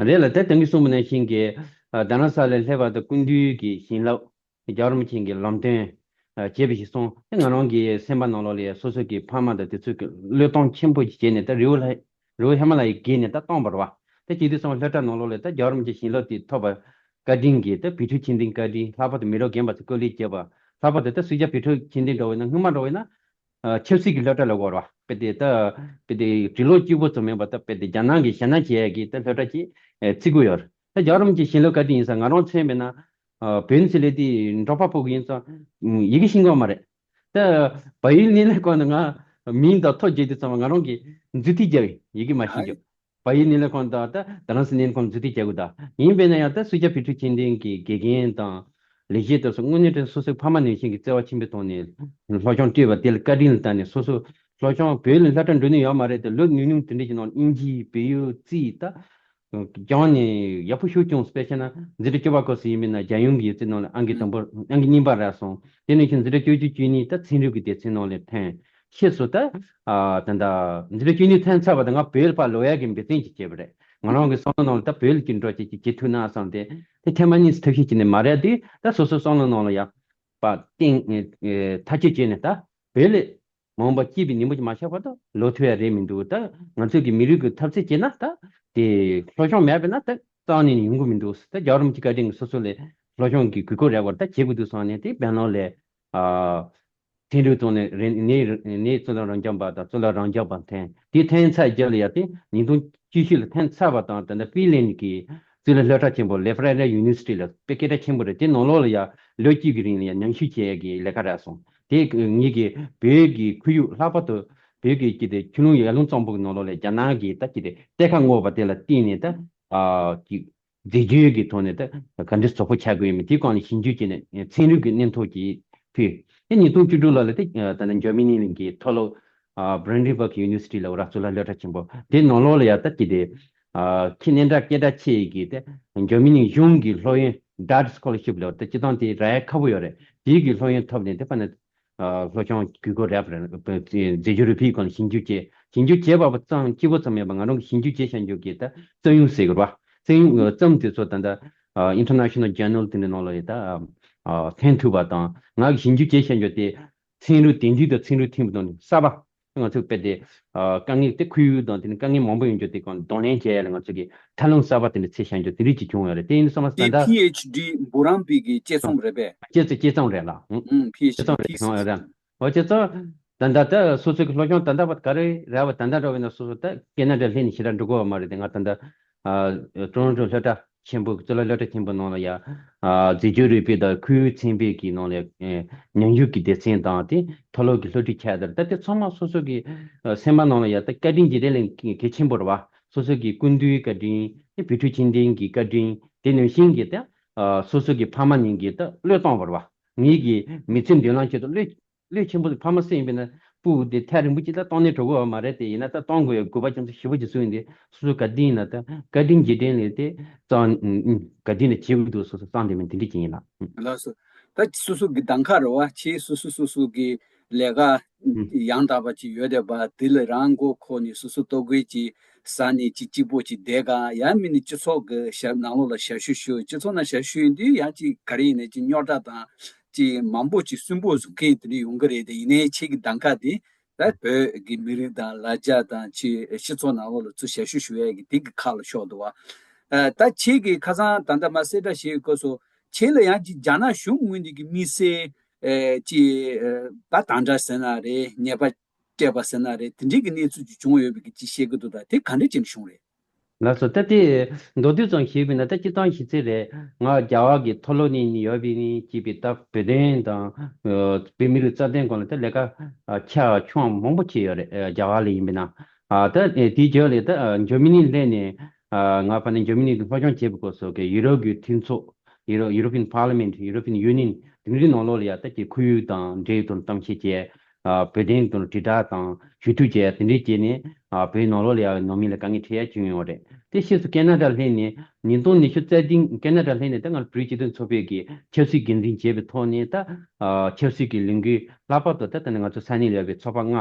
རེད་ལ། ད་དེང་གི་གསུངས་པ་ནང་བཞིན་གྱི་ཨ་རྡ་རམ་ས་ལ་སླེབས་པ་དང་སྐུ་མདུན་གྱི་བྱིན་རླབས། རྒྱལ་བ་རིན་པོ་ཆེ་གི་ལམ་སྟོན་ཨ་བྱས་པ་ཞིག་སོང་། ང་རང་གི་སེམས་པ་ནང་ལོགས་ལ་སོ་སོ་གི་ཕ་མ་དང་དེ་ཚོ་གི་བློས་གཏོང་ཆེན་པོ་ཞིག་བྱས་ནས། ད་རི་བོ་ལྷ་རི་བོ་ཧི་མ་ལ་ཡའི་བརྒལ་ནས་ད་བཏང་བ་རེད་བ། ད་བྱེད་དུས་ཙམ་སློབ་གྲྭ་ནང་ལོགས་ལ་ད་རྒྱལ་བ་རིན་པོ་ཆེ་བྱིན་རླབས་དེ་ཐོབ་པ་བཀའ་དྲིན་གྱིས། ད་བོད་ཕྲུག་ཆེད་འཛིན་བཀའ་དྲིན། ལྷག་པར་དུ་མི་རབས་རྒན་པ་ཚོས་བཀོད་ལེགས་བྱས་པ། ལྷག་པར་དུ་ད་སུས་ཀྱང་བོད་ཕྲུག་ཆེད་འཛིན་འགྲོ་བས་ན། སྔོན་མ་འགྲོ་བས་ན། ཨ་ཆབ་སྲིད་ཀྱི་སློབ་གྲྭ་ལ་བོར་བ། དཔེ་དེ་ད་དཔེ་དེ་འབྲི་ཀློག་གཅིག་པོ་ཙམ་མིན་པ། ད་དཔེ་དེ་རྒྱ་ནག་གི་ཞྭ་ནག་བྱེད་ཡས་ཀྱི་ད་སློབ་གྲྭ་ཅིག་ཨེ་བརྩི་གི་ཡོད་རེད། ད་རྒྱལ་བ་རིན་པོ་ཆེ་བྱིན་རླབས་བཀའ་དྲིན་ཡིན་ཙང་། ང་རང་མཚོན་པས་ན་ཨ་བོད་ནས་སླེབས་དུས་འབྲོག་པ་ཕྲུ་གུ་ཡིན་ཙང་ཡི་གེ་ཤེས་ཀྱི་ཡོད་མ་རེད། ད་བལ་ཡུལ་གནས་ལས་ཁང་ནང་ང་མིང་དང་ཐོ་བརྗོད་དུས་ཙམ་པ་ང་རང་གིས་མཛུབ་ཐེལ་རྒྱག་གི་ཡོད། ཡི་གེ་མ་ཤེས་ཀྱང་། བལ་ཡུལ་གནས་ལས་ཁང་དང་ད་རྡ་རམ་ས་གནས་ཁང་མཛུབ་ཐེལ་རྒྱག་དགོས། ད་ཡིན་པས་ན་ཡང་ད་སུས་ཀྱང་བོད་ཕྲུག་ཆེད་འཛིན་གྱི་དགེ་རྒན་དང་ལས་བྱེད་དེ་ཚོ་དངོས་གནས་དྲང་སོ་སོའི་ཕ་མ་ནང་བཞིན་གྱི་བརྩེ་བ་ཆེན་པོའི་ཐོག་ནས་སློབ་སྦྱོང་སྤྲད་པ་དེ་ལ་བཀའ་དྲིན་ལ་བཏགས་ནས། སོ་སོ་སློབ་སྦྱོང་བོད་ལ་སློབ་གྲྭ་འགྲོ་ནི་ཡོད་མ་རེད་དེ། ལོ་ཉུང་ཉུང་དེ་འདྲ་ཅིག་ནང་དབྱིན་ཇི་བལ་ཡུལ་རྩིས། ད་སྦྱངས་ནས་ཡག་པོ་ཤུགས་བྱུང་། དཔེ་བྱས་ན་འཛིན་གྲྭ་བཅུ་པ་སྐབས་སུ་ཡིན་པས་ན་རྒྱལ་ཡོངས་ཀྱི་ཡོད་ཚད་ནང་ལ་ཨང་ཀི་དང་པོ། ཨང་ཀི་གཉིས་པ་རག་སོང་། དེ་ནང་བཞིན་འཛིན་གྲྭ་བཅུ་གཅིག་བཅུ་གཉིས་ད་ཚན་རིག་གི་སྡེ་ཚན་ནང་ལ་ཐོན། ཕྱིས་སུ་ད་ཨ་ད་ལྟ་འཛིན་གྲྭ་བཅུ་གཉིས་ཐོན་ཚར་བ་དང་ང་བོད་ལ་ཕར་ལོག་ཡག་གི་འབད་བརྩོན་ཅིག་བྱས་པ་རེད། ང་རང་གི་བསམ་བློ་ནང་ལ་ད་བོད་ལ་ཅིག་འགྲོ་ཅིག་ཅིག་བྱེད་ཐུབ་ན་བསམ་སྟེ། དེ་ཐེངས་མ་གཉིས་སུ་ཐབས་ཤེས་བྱས་ནས་མ་རེད་དེ། ད་སོ་སོའི་བསམ་བློ་ནང་ལ་ཡང་པ་གཏིང་ཐག་གཅོད་བྱས་ནས། ད་བོད་ལ་མ་འོངས་པ་སྐྱིད་པའི་ཉིན་མོ་ཅིག་མ་ཤར་བར་དུ་ལོག་ཐུབ་ཡ་རེད་མི་འདུག་ད་ང་ཚོས་ཀྱི་མི་རིགས་ཀྱི་འཐབ་རྩོད་བྱས་ན། ད་དེ་སློབ་སྦྱོང་མེད་པས་ན་ད་རྩ་བ་ནས་ཡོང་གི་མི་འདུག་ད་རྒྱལ་བ་རིན་པོ་ཆེ་བཀའ་དྲིན་གྱིས་སོ་སོ་ལ་སློབ་སྦྱོང་གི་དགོས་མཁོ་རེད་པ། ད་བྱེད་དགོས་འདུག་བསམ་ནས། དེ་སྦེང་ལོར་ལ་ཨ་ཚན་རིག་ཐོག་ནས་རེད། ནས་ནས་གཙུག་ལག་རང་སྐྱོང་པ་དང་གཙུག་ལག་རང་སྐྱོང་པ་ཐོན། དེ་ཐོན་ཚར་རྗེས་ལ་ཡ་དེ་ཉིས་སྟོང་བཅུ་བཞི་ལ་ཐོན་ཚར་བ་དང་། ད་ལྟ་ཧྥིན་ལན་གྱི་གཙུག་ལག་སློབ་གྲྭ་ཆེན་པོ་ལེ་ཕ་རེ་ར་ཡུ་ནི་ཝར་སི་ཊི་ལ་དཔེ་སྐད་གྲགས་ཆེན་པོ་རེད། དེ་ནང་ལོགས་ལ་ཡ་ལོ་གཅིག་གི་རིང་ལ་ཡ་ཉམས་ཞིབ་བྱེད་ཡས་ཀྱི་ལས་ཀ་རག་སོང་། དེ་ངེད་ཀྱི་བོད་ཀྱི་ཁོར་ཡུག། ལྷག་པར་དུ་བོད་ཀྱི་ཅི་དེ་ཆུ་ལུང་ཡར་ཀླུང་གཙང་པོ་གི་ནང་ལོགས་ལ་རྒྱ་ནག་གི་ད་ཅི་དེ་གཏེར་ཁ་བསྔོགས་པ་དེ་ལ་བརྟེན་ནས། ད་ཨ་ཅི་འཛད་སྤྱོད་ཀྱི་ཐོག་ནས་ད་ག་འདྲ་བཟོ་པོ་ཆགས་དགོས་ཡོད་མེད་དེའི་སྒང་ལ་ཞིབ་འཇུག་བྱས་ནས་ཚན་རིག་གི་སྙན་ཐོ་ཅིག་ཕུལ། དེ་ཉིས་སྟོང་བཅུ་དྲུག་ལོ་ལ་དེ་ད་ལྟ་འཇར་མ་ནི་གི་མཐོ་སློབ་ཨ་Brandenburg University ལ་འོ་ར་གཙུག་ལག་སློབ་གྲྭ་ཆེན་པོ་དེ་ནང་ལོགས་ལ་ཡ་ད་ཅི་དེ་ཨ་ཁྱི་སྣེ་འདྲ་སྐད་གྲགས་ཆེ་གི་དེ་འཇར་མ་ནི་གཞུང་གི་སློབ་ཡོན་Dart Scholarship ལ་ད་སྤྱི་བཏང་དེ་རག་ཡ་ཁག་པོ་ཡོད་རེད། དེའི་གི་སློབ་ཡོན་ཐོབ་ནས་དེ་ཕ་ནས་ཨ་སློབ་སྦྱོང་དགོས་མཁོ་རག་པ་རེད། འཛད་སྤྱོད་རིག་པའི་སྒང་ལ་ཞིབ་འཇུག་བྱས། ཞིབ་འཇུག་བྱས་པ་ཙམ་གཅིག་པོ་ཙམ་མིན་པ། ང་རང་གིས་ཞིབ་འཇུག་བྱས་བཞག་རྒྱུ་གི་ད་རྩོམ་ཡོང་ཟེར་གི་རེད་བ། རྩོམ་ཡོང་རྩོམ་དེ་ཚོ་ད་ལྟ་ཨ་International Journal དེ་འདྲའི་ནང་ལ་ཡ་ད་ཨ་ཐོན་ཐུབ་པ་དང་། ང་གིས་ཞིབ་འཇུག་བྱས་བཞག་རྒྱུ་དེ་ཚན་རིག་དེང་དུས་དང་ཚན་རིག་མཐུན་པ་དང་གསར་པ། ང་ཚོས་དཔེ་དེ་ཨ་དཀའ་ངལ་དེ་ཁོར་ཡུག་དང་དེ་ནི་དཀའ་ངལ་མང་པོ་ཡོང་རྒྱུ་དེ་གང་གདོང་ལེན་བྱེད་ཡ་ལ་ང་ཚོ་གི་ཐབས་ལམ་གསར་པ་དེ་འདྲ་འཚོལ་བཞག་རྒྱུ་དེ་འདྲ་ཅིག་བྱུང་ཡོད་རེད། དེ་ཡིན་དུས་ཙམ་པ་ད་དེ་ལྟ་PhD འབུམ་རམས་པའི་གི་དཔྱད་རྩོམ་རེད་པས། དཔྱད་རྩོམ་དཔྱད་རྩོམ་རེད་ལ། ཨང་། ཨུམ། PhD བྱུང་ཡོད་རེད། ཨོ་ཅེ་ཙོ། ད་ལྟ་ད་སོ་སོ་གི་སློབ་སྦྱོང་ད་ལྟ་བར་ག་རེ་རེད་བ། ད་ལྟ་འགྲོ་བས་ན་སོ་སོ་ད་ཀེ་ན་ཌ་སླེབས་ནས་ཞེ་དྲག་འགྲོ་གི་ཡོད་མ་རེད་དེ། ང་ད་ལྟ་ཨ་ཊོ་རོན་ཊོ་སློབ་གྲྭ་ཆེན་པོ་གཙུག་ལག་སློབ་གྲྭ་ཆེན་པོ་ནང་ལ་ཡ་ཨ་འཛད་སྤྱོད་རིག་པའི་དང་ཁོར་ཡུག་ཚན་པའི་གི་ནང་ལ་ཨེ་ཉམས་ཞིབ་ཀྱི་སྡེ་ཚན་དང་དེ་མཐོ་སློབ་ཀྱི་སློབ་ཁྲིད་བྱས་དེར། ད་དེ་ཚང་མ་སོ་སོ་གི་ཨ་སེམས་པ་ནང་ལ་ཡ་ད་བཀའ་དྲིན་རྗེས་དྲན་ལས་གལ་ཆེན་པོ་རེད་བ། སོ་སོ་གི་སྐུ་མདུན་བཀའ་དྲིན། དེ་བོད་ཕྲུག་ཆེད་འཛིན་གྱི་བཀའ་དྲིན། དེ་ནང་བཞིན་གྱི་ད་ཨ་སོ་སོ་གི་ཕ་མ་གཉིས་ཀྱི་ད་བློས་གཏོང་བ་རེད་བ། ངེད་ཀྱི་མི་ཚེ་མདུན་ལམ་ཆེད་དུ་བློས་བློས་ཆེན་པོ་ཕ་མ་སུ་ཡིན་པས་ན་སྤུ་གུ་དེ་ཐག་རིང་པོ་ཅིག་ལ་གཏོང་ནས་འགྲོ་དགོས་པ་མ་རེད་དེ། ཡིན་ན་ད་གཏོང་དགོས་ཡ་དགོས་པ་ཅན་དུ་ཞེ་པོ་ཅིག་བཟོས་ཡིན་དེ། སོ་སོ་ག་དུས་ཡིན་ན་ད་བཀའ་དྲིན་རྗེས་དྲན་ལས་དེ་གཙང་ག་དུས་ན་བྱེད་དགོས་འདུག་སོ་སོ་གཙང་དེ་མིན་དེ་འདྲ་ཅིག་ཡིན་ལ། ལགས་སོ། ད་སོ་སོ་གི་གདམ་ཁ་རེད་བ། ཆེས་སོ་སོ་སོ་སོ་གི་ལས་ཀ་ཡང་དག་པ་ཅིག་ཡོད་བསྡད་པ་དེ་ལ་རང་མགོ་འཁོར་ནས་སོ་སོ་ལྟོ་གོས་ཅིག་ཟ་ནས་ཅིག་གཅིག་པོ་ཅིག་བསྡད་ག་ཡང་མིན་ནི་སྤྱི་ཚོགས་ཀྱི་ཞབས་ནང་ལོགས་ལ་ཞབས་ཞུ་ཞུ། སྤྱི་ཚོགས་ནང་ཞབས་ཞུ་ཡིན་དུས་ཡང་ཅིག་ག་རེ་ཡིན་ན་ཅིག་རྙོག་དྲ་དང་། ཅིག་མང་པོ་ཅིག་སུན་པོ་བཟོ་མཁན་དེ་འདྲ་ཡོང་གི་རེད་དེ། ཡིན་ནའི་ཁྱེད་ཀྱི་གདམ་ཁ་དེ་ད་བོད་ཀྱི་མི་རིགས་དང་ལ་རྒྱ་དང་ཅིག་སྤྱི་ཚོགས་ནང་ལོགས་ལ་ཚུར་ཞབས་ཞུ་ཞུ་ཡས་ཀྱི་དེ་གི་ཁ་ལ་ཤོར་འདུག་བ། ཨ་ད་ཁྱེད་ཀྱིས་ཁ་སང་ད་ལྟ་མ་གསལ་བསྒྲགས་བྱས་ཡོད་སྐབས་སུ་ཁྱེད་ལ་ཡང་ཅིག་རྒྱ་ནག་གཞུང་ངོས་ནས་ཀྱི་དམིགས་བསལ་ཨེ་ཅིག་ཨེ་ད་དམ་དྲག་ཟེར་ན་རེད། ཉེས་པ་སྤྲད་པ་ཟེར་ན་རེད། དེ་འདྲའི་གི་གནས་ཚུལ་ཅིག་བྱུང་ཡོད་པའི་གི་ཅིག་བཤད་ཀྱི་འདུག་ད་དེ་ག་འདྲ་བྱས་ནས་བྱུང་རེད། ལགས་སོ། ད་དེ་མདོར་བསྡུས་ཙམ་ཞུས་པ་ཡིན་ན་ད་སྤྱིར་བཏང་ཞུ་ཚིག་རེད། ང་རྒྱ་གར་གྱི་མཐོ་སློབ་ནས་ནི་ཡོད་པའི་ནི་ཅིག་པའི་ད་བོད་དོན་དང་ཨ་བོད་མི་རིགས་རྩ་དོན་སྐོར་ལ་ད་ལས་ཀ་ཨ་ཆ་ཆུང་མང་པོ་བྱས་ཡོད་རེད། ཨ་རྒྱ་གར་ལ་ཡིན་པ་ཡིན་ན། ཨ་ད་ཨེ་དེའི་རྗེས་ལ་ད་ཨ་འཇར་མ་ནི་སླེབས་ནས་ཨ་ང་ཕ་ནས་འཇར་མ་ནི་གི་སློབ་སྦྱོང་བྱེད་པའི་སྐབས་སུ་གི་ཡུ་རོབ་ཀྱི་མཐུན་ཚོགས། ཡུ་རོ་European Parliament, European Union དེ་འདྲའི་ནང་ལོགས་ལ་ཡ་ད་ཀྱི་ཁོར་ཡུག་དང་འབྲེལ་ཡོད་དང་གཏམ་བཤད་བྱས། ཨ་བོད་དོན་དང་དྲིལ་བསྒྲགས་དང་ཞུ་གཏུག་བྱས་དེ་འདྲས་བྱས་ནས་ཨ་བོད་ནང་ལོགས་ལ་ཡང་ནང་མི་ལ་དཀའ་ངལ་འཕྲད་ཡ་བྱུང་ཡོད་རེད། དེ་ཕྱིས་སུ་ཁེ་ན་ཌ་སླེབས་ནས་ཉིས་སྟོང་ཉི་ཤུ་རྩ་བདུན་ཁེ་ན་ཌ་སླེབས་ནས་ད་ང་བོད་རིགས་སྤྱི་མཐུན་ཚོགས་པའི་གི་ཆབ་སྲིད་འགན་འཛིན་བྱས་པའི་ཐོག་ནས་ད་ཨ་ཆབ་སྲིད་ཀྱི་ལས་འགུལ་ལྷག་པར་དུ་ད་ད་ནི་ང་ཚོ་ས་གནས་ལ་ཡོད་པའི་ཚོགས་པ་ལྔ།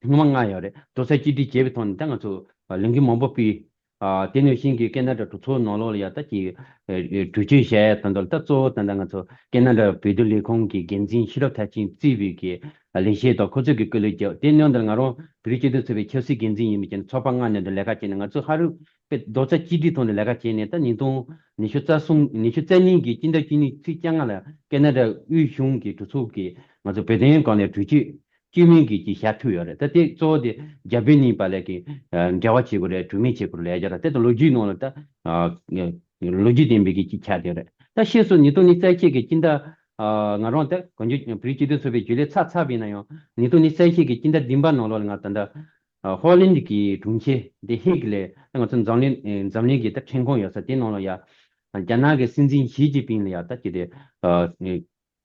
ཐེངས་མ་ལྔ་ཡོད་རེད། རྡོག་རྩ་གཅིག་སྒྲིལ་བྱས་པའི་ཐོག་ནས་ད་ང་ཚོ་ལས་འགུལ་མང་པོ་སྤེལ། ཨ་དེ་ནང་བཞིན་གྱི་ཁེ་ན་ཌ་གྲོས་ཚོགས་ནང་ལོགས་ལ་ཡ་ད་ཀྱི་ཨ་གྲོས་ཆོད་བཞག་ཡ་དང་དུ་ད་གཙོ་བོ་ད་ད་ང་ཚོ་ཁེ་ན་ཌ་བོད་དོན་ལས་ཁུངས་ཀྱི་འགན་འཛིན་ཤེས་རབ་མཐར་ཕྱིན་གཙོས་པའི་གི་ལས་བྱེད་དང་ཁོ་ཚོས་ཀྱི་སྐུ་ལས་བརྒྱབ། དེ་ནང་དུ་ང་རང་བོད་རིགས་སྤྱི་མཐུན་ཚོགས་པའི་ཆབ་སྲིད་འགན་འཛིན་ཡིན་པའི་ཀྱང་ཚོགས་པ་ལྔ་ནང་དུ་ལས་ཀ་བྱས་ནས་ང་ཚོ་ཧ་རུ་དཔེ་རྡོག་རྩ་གཅིག་སྒྲིལ་ཐོག་ནས་ལས་ཀ་བྱས་ནས་ད་ཉིས་སྟོང་ཉི་ཤུ་རྩ་གསུམ་ཉི་ཤུ་རྩ་གཉིས་ཀྱི་སྤྱི་ཟླ་བཅུ་གཉིས་ཚེས་བཅོ་ལྔ་ལ་ཁེ་ན་ཌ་དབུས་གཞུང་གི་གྲོས་ཚོགས་ཀྱིས་ང་ཚོ་བོད་དོན་སྒང་ལ་གྲོས་ཆོད་བཅོས་མིན་གྱི་ཅིག་བཞག་ཐུབ་ཡོད་རེད། ད་དེ་གཙོ་བོ་དེ་རྒྱ་བོད་གཉིས་བར་ལ་གི་ཨ་འབྲེལ་བ་བྱེད་དགོས་རེད། གྲོས་མོལ་བྱེད་དགོས་རེད་ལབ་ཡ་ར། དེ་དང་ལོ་རྒྱུས་ནང་ལ་ད་ཨ་ལོ་རྒྱུས་ལྡན་པའི་གི་ཅིག་ཆགས་བསྡད་ཡོད་རེད། ད་ཕྱིས་སུ་ཉིས་སྟོང་ཉི་ཤུ་རྩ་བཞི་གི་སྤྱི་ཟླ་ཨ་ང་རང་ད་གང་ཅི་བོད་རིགས་སྤྱི་མཐུན་ཚོགས་པའི་རྒྱུན་ལས་ཚར་ཚར་བ་ཡིན་ན་ཡང་ཉིས་སྟོང་ཉི་ཤུ་རྩ་བཞི་གི་སྤྱི་ཟླ་བདུན་པ་ནང་ལོགས་ལ་ང་ད་ལྟ་ཨ་ཧོ་ལན་གྱི་དྲུང་ཆེ་དེ་ཧེག་ལ་ད་ང་ཚོ་འཛམ་གླིང་ཨ་འཛམ་གླིང་གི་ད་ཁྲིམས་ཁང་ཡོད་ས་དེ་ནང་ལ་ཡ་ཨ་རྒྱ་ནག་གི་སྲིད་འཛིན་ཞི་ཅིན་ཕིང་ལ་ཡ་ད་ཅི་དེ་ཨ་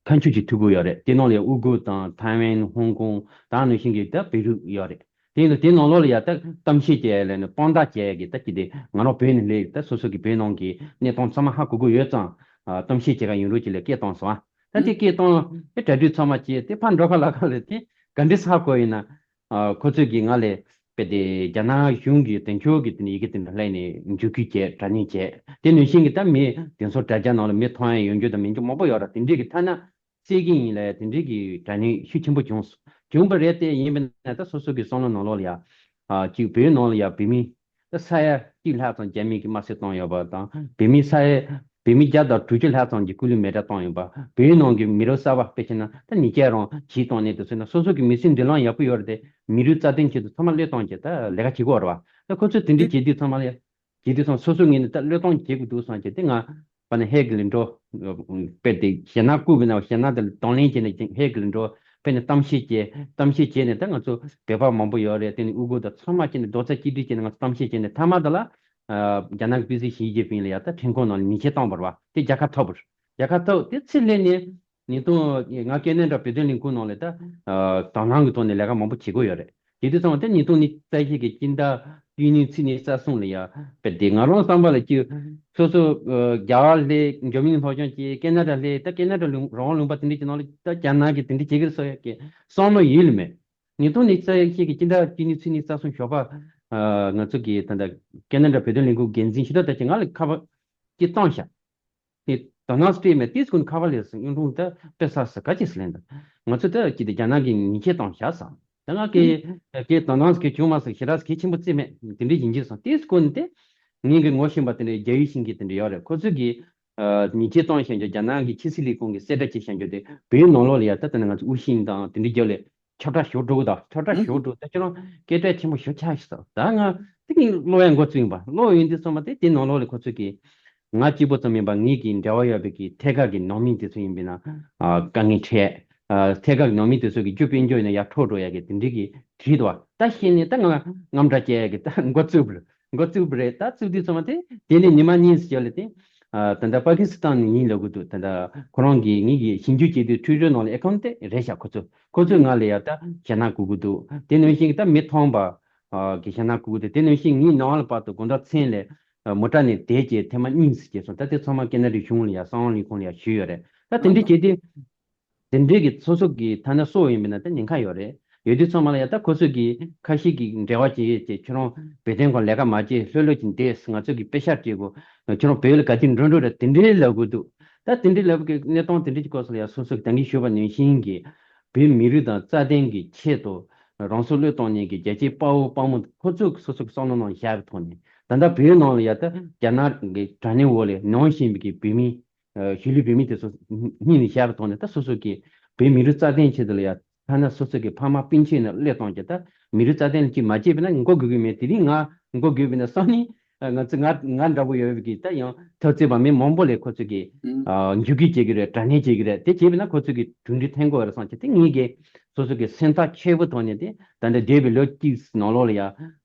ཁ་མཆུ་གཅིག་ཐུག་གི་ཡོད་རེད། དེ་ནང་ལ་ཡང་ཨུ་གུར་དང་ཐའེ་ཝན་ཧོང་ཀོང་ད་ནང་བཞིན་གྱི་ད་བོད་རིགས་ཡོད་རེད། དེ་ཡིན་དུས་དེ་ནང་ལོགས་ལ་ཡ་ད་གཏམ་བཤད་བྱས་ལས་ནས་དཔང་རྟགས་བྱས་ཀྱི་ད་ཅི་དེ་ང་རང་བོད་ནས་སླེབས་ད་སོ་སོ་གི་བོད་ནང་གི་གནས་སྟངས་ཚང་མ་ཧ་གོ་གི་ཡོད་ཙང་ཨ་གཏམ་བཤད་བྱེད་ག་ཡོང་རོགས་གྱིས་ལས་སྐད་བཏང་སོང་ཨ། ད་དེ་སྐད་བཏང་དེ་གྲ་སྒྲིག་ཚང་མ་བྱས་དེ་ཕར་འགྲོ་ཁ་ལ་ཁ་ལ་དེ་ག་འདྲས་ཧ་གོ་ཡིན་ན། ཨ་ཁོ་ཚོས་ཀྱིས་ང་ལ་དཔེ་དེ་རྒྱ་ནག་གཞུང་གི་དོན་གཅོད་ཀྱི་དེ་ནས་ཡི་གེ་དེ་འདྲ་སླེབས་ནས་འཇུག་སྐུལ་བྱས་དྲ་མཉམ་བྱས། དེ་ནང་བཞིན་གྱི་ད་མི་དེ་ཚོ་དྲ་རྒྱ་ནང་ལ་མི་མཐོང་ཡ་ཡོང་རྒྱུ་དང་མི་འཇུག་མང་པོ་ཡོད་ར། དེ་འདྲས་ཀྱི་ཐ་ན་བསད་ཀྱི་ཡིན་ལབ་ཡ་དེ་འདྲས་ཀྱི་དྲ་མཉམ་ཤུགས་ཆེན་པོ་བྱུང་སོང་། བྱུང་བ་རེད་དེ་ཡིན་པས་ན་ད་སོ་སོ་གི་བསམ་བློ་ནང་ལོགས་ལ་ཡ་ཨ་ཅིག་བོད་ནང་ལ་ཡ་བོད་མི་ད་ས་ཡ་གཅིག་ལྷག་ཙམ་རྒྱ་མི་གིས་དམར་གསོད་བཏང་ཡོད་པ་དང་བོད་མི་ས་ཡ་བོད་མི་བརྒྱ་དང་དྲུག་ཅུ་ལྷག་ཙམ་གྱི་སྐུ་ལུས་མེ་སྲེག་བཏང་ཡོད་པ། བོད་ནང་གི་མི་རབས་གསར་པ་དཔེ་བྱས་ན་ད་ཉེས་ཆད་རང་ཇི་བཏང་ནས་དུ་ཟེར་ན་སོ་སོ་གི་མི་ཚེ་མདུན་ལམ་ཡག་པོ་ཡོད་རེད་དེ། མི་རིགས་རྩ་དོན་ཆེད་དུ་ཚང་མ་བློས་གཏོང་བྱས་ད་ལས་ཀ་བྱེད་དགོས་རེད་བ། ད་ཁོ་ཚོས་དེ་འདྲ་བྱེད་དུས་ཚང་མ་ལ་བྱེད་དུས་ཚང་མ་སོ་སོ་ངོས་ནས་ད་བློས་གཏོང་བྱེད་དགོས་འདུག་བསམ་བྱས་དེ་ང་པ་ན་ཧེག་ལ་འགྲོ། དཔེ་དེ་ཞེ་ན་བཀུག་པའི་ནང་ཞེ་ན་དེ་གདོང་ལེན་བྱས་ནས་ཧེག་ལ་འགྲོ། དཔེ་ནས་གཏམ་བཤད་བྱས་གཏམ་བཤད་བྱས་ནས་ད་ང་ཚོ་བོད་པ་མང་པོ་ཡོད་རེད། དེ་ནས་ཨུ་གུར་དང་ཚང་མ་བྱས་ནས་རྡོག་རྩ་གཅིག་སྒྲིལ་བྱས་ནས་ང་ཚོ་གཏམ་བཤད་བྱས་ནས་མཐའ་མ་དེ་ལ་རྒྱ་ནག་གི་དཔོན་སྲིད་ཞི་ཅིན་ཕིང་ལ་ཡ་ད་ཁྲིམས་ཁང་ནང་ལ་ཉེས་ཆད་བཏང་བ་རེད་བ། དེ་རྒྱལ་ཁ་ཐོབ་པ་རེད། རྒྱལ་ཁ་ཐོབ་དེ་ཕྱིར་སླེབས་ནས། ཉིས་སྟོང་ང་ཁེ་ན་ཌ་བོད་དོན་ལས་ཁུངས་ནང་ལ་ད་ཨ་དོ་སྣང་གི་ཐོག་ནས་ལས་ཀ་མང་པོ་བྱེད་དགོས་ཡོད་རེད། དེ་དུས་ཙམ་པ་དེ་ཉིས་སྟོང་ཉི་ཤུ་རྩ་བཞི་གི་སྤྱི་ཟླ་བཅུ་གཉིས་ཚེས་ཉི་ཤུ་རྩ་གསུམ་ལ་ཡ་དཔེ་དེ་ང་རང་བསམ་པ་ལ་ཀྱི་སོ་སོ་ཨ་རྒྱ་གར་སླེབས་འགྲོ་མིན་སློབ་སྦྱོང་བྱས། ཁེ་ན་ཌ་སླེབས་ད་ཁེ་ན་ཌ་ལུང་རང་དབང་ལུང་པ་དེ་འདྲ་གྱི་ནང་ལ་ད་རྒྱ་ནག་གིས་དེ་འདྲ་བྱེད་ཀྱི་རེད་བསམ་ཡག་གི་བསམ་བློ་ཡིད་ལ་མེད། ཉིས་སྟོང་ཉི་ཤུ་རྩ་བཞི་གི་སྤྱི་ཟླ་བཅུ་གཉིས་ཚེས་ཉི་ཤུ་རྩ་གསུམ་ཞོགས་པ་ཨ་ང་ཚོ་གི་ད་ལྟ་ཁེ་ན་ཌ་བོད་དོན་ལས་ཁུངས་འགན་འཛིན་ཞུ་དག་ད་ཅི་ང་ལ་ཁ་པར་ཅིག་བཏང་ཤག་དེ་དོ་སྣང་སྤྲད་མེད། དེ་སྐུ་ཁ་བ་ལས་སུ་གཡུང་དྲུང་ད་དཔེ་ས་སུ་ག་ཅི་སུ་ལེན་ད། ང་ཚོ་ད་ཅི་དེ་རྒྱ་ནག་གི་ཉེས་ཆད་བཏང་བཞག་ཟེར། ད་ང་གི་གི་དོ་སྣང་གི་བྱུང་མ་སོང་། ཞེ་དྲག་གི་ཆེན་པོ་བརྩི་མེད། དེ་འདྲའི་ཡིན་གྱི་སོང་། དེ་སྐུ་ནི་དེ་ངེད་ཀྱི་ངོ་ཤེས་པ་དེ་འདྲའི་རྒྱ་ཡུལ་ཤིང་གི་དེ་འདྲ་ཡོད་རེད། ཁོ་ཚོས་གི་ཉེས་ཆད་བཏང་བཞག་རྒྱུ་རྒྱ་ནག་གི་ཕྱི་སྲིད་ལས་ཁུངས་ཀྱི་གསལ་བསྒྲགས་བྱས་བཞག་རྒྱུ་དེ་བོད་ནང་ལོགས་ལ་ཡ་ད་ལྟ་ནས་ང་ཚོ་དབུ་ཤིང་དང་དེ་འདྲའི་རྒྱབ་ལས། ཁྱབ་བསྒྲགས་ཞུ་འགྲོ་གི་ད་ཁྱབ་བསྒྲགས་ཞུ་འགྲོ་ད་ཁྱོད་རང་སྐད་གྲགས་ཆེན་པོ་ཞུ་ཆགས་ཤིག་ཟེར། ད་ང་དེ་གི་ཀློག་ཡ་འགོ་བཙུགས་ཡིན་པ། ཀློག་ཡོང་དུས་ཙམ་པ་དེ་དེ་ནང་ལོགས་ལ་ཁོ་ཚོས་ཀྱི་ང་གཅིག་པོ་ཙམ་མིན་པ་ངེད་ཀྱི་འབྲེལ་བ་ཡོད་པའི་གི་ཐད་ཀར་གྱི་ནང་མི་དེ་ཚོ་ཡིན་པས་ན་ཨ་དཀའ་ངལ་འཕྲད། ཨ་ཐད་ཀར་གྱི་ནང་མི་དེ་ཚོ་གི་རྒྱུ་དཔལ་འབྱོར་ཡིན་ན་ཡར་འཕྲོག་འགྲོ་ཡ་གི་དེ་འདྲའི་གི་བྲིས་འདུག་བ། ད་ཤེས་ནས་ད་ང་དངངས་སྐྲག་སྐྱེ་ཡ་གི་ད་འགོ་བཙུགས་པ་རེད། འགོ་བཙུགས་པ་རེད། ད་བཙུགས་དུས་ཙམ་པ་དེ་དེ་ནས་ཉི་མ་གཉིས་སུ་བྱས་ལ་དེ་ཨ་ད་ལྟ་པ་ཀི་སི་ཐན་ནས་ཡིན་ལབ་གི་འདུག་ད་ལྟ་ཁོ་རང་གིས་ངེད་ཀྱི་ཞིབ་འཇུག་བྱེད་དུས་ཁྲུའུ་ཊར་ནང་ལ་ཨེ་ཁའུན་ཊི་དེ་རེད་ཤག་ཁོ་ཚོ་ཁོ་ཚོས་ང་ལ་ཡ་ད་ཞེད་སྣང་བསྐུལ་གི་འདུག་དེ་ནང་བཞིན་གྱི་ད་མི་མཐོང་པ་ཨ་གི་ཞེད་སྣང་བསྐུལ་གི་འདུག་དེ་ནང་བཞིན་ངའི་ནང་ལ་བར་དུ་དགོང་དག་མཚན་ལ་ཨ་མོ་ཊ་ནས་དེད་བྱས་ཐེངས་མ་གཉིས་སུ་བྱས་སོང་། ད་དེ་ཚང་མ་ཁེ་ན་ཌའི་གཞུང་ལ་ཡ་གསང་བ་ལས་ཁུངས་ལ་ཡ་ཞུས་ཡོད་རེད། ད་དེ་འདྲ་བྱས་དུས། དེ་འདྲའི་གི་སོ་སོ་གི་ཐ་ན་སོ་ཡིན་པས་ན་ད་ཉེན་ཁ་ཡོད་རེད། ཡོད་དུས་ཚང་མ་ལ་ཡ་ད་ཁོ་ཚོས་གི་ཁ་ཤས་ཀྱི་འབྲེལ་བ་བྱེད་ཡས་བྱས་ཁྱོད་རང་བོད་དོན་སྐོར་ལས་ཀ་མ་བྱེད་ལྷོད་ལྷོད་ཀྱིས་བསྡད། ང་ཚོ་གི་པེ་ཤག་སྤྲད་དགོས། ཁྱོད་རང་བོད་ལ་ག་དུས་འགྲོ་འགྲོ་རེད་དེ་འདྲའི་ལབ་དགོས་འདུག་ད་དེ་འདྲའི་ལབ་གི་གནས་སྟངས་དེ་འདྲའི་གི་སྐོར་སོགས་ལ་ཡ་སོ་སོ་གི་ད་གིན་ཞུས་པ་ནང་བཞིན་གི་བོད་མི་རིགས་དང་རྩ་དོན་གི་ཆེད་དུ་རང་སྲོག་བློས་གཏོང་མཁན་གི་རྒྱལ་གཅེས་དཔའ་བོ་དཔའ་མོ་ཁོ་ཚོ་སོ་སོ་གི་བསམ་བློ་ནང་བཞག་པའི་ཐོག་ནས་ད་ལྟ་བོད་ནང་ལ་ཡ་ད་རྒྱ་ནག་གི་དྲག་གནོན་འོག་ལ་ནང་བཞིན་པའི་གི་བོད་མི། ཨ་གཞིས་ལུས་བོད་མི་དེ་ཚོ་སྙིང་ནས་ཤར་བའི་ཐོག་ནས་ད་སོ་སོ་གི་བོད་མི་རིགས་རྩ་དོན་ཆེད་དུ་ལ་ཡ་ཐ་ན་སོ་སོ་གི་ཕ་མ་སྤུན་མཆེད་ནང་སླེབས་གཏོང་རྒྱུ་ད་མི་རིགས་རྩ་དོན་ལ་ཅིག་མ་བྱས་པ་ན་མགོ་སྒུར་གི་མེད། དེ་རིང་ང་མགོ་སྒུར་བ་ན་སང་ཉིན་ང་ཚོ་ང་ང་འདྲ་པོ་ཡོད་པའི་གི་ད་ཡང་ཐབས་རྩེད་པ་མི་མང་པོ་ལས་ཁོ་ཚོ་གི་ཨ་འཇུག་སྐུལ་བྱེད་ཀྱི་རེད། དྲག་གནོན་བྱེད་ཀྱི་རེད། དེ་བྱས་པ་ན་ཁོ་ཚོ་གི་གྲུབ་འབྲས་ཐོན་གི་ཡོད་རེད་བསམ་གྱི་དེ་ངེད་ཀྱི་སོ་སོ་གི་སེམས་ཐག་ཆོད་པོ་ཐོག་ནས་དེ་ད་ལྟ་འདས་པའི་ལོ་གཅིག་ནང་ལོགས་ལ་ཡ་ཨ་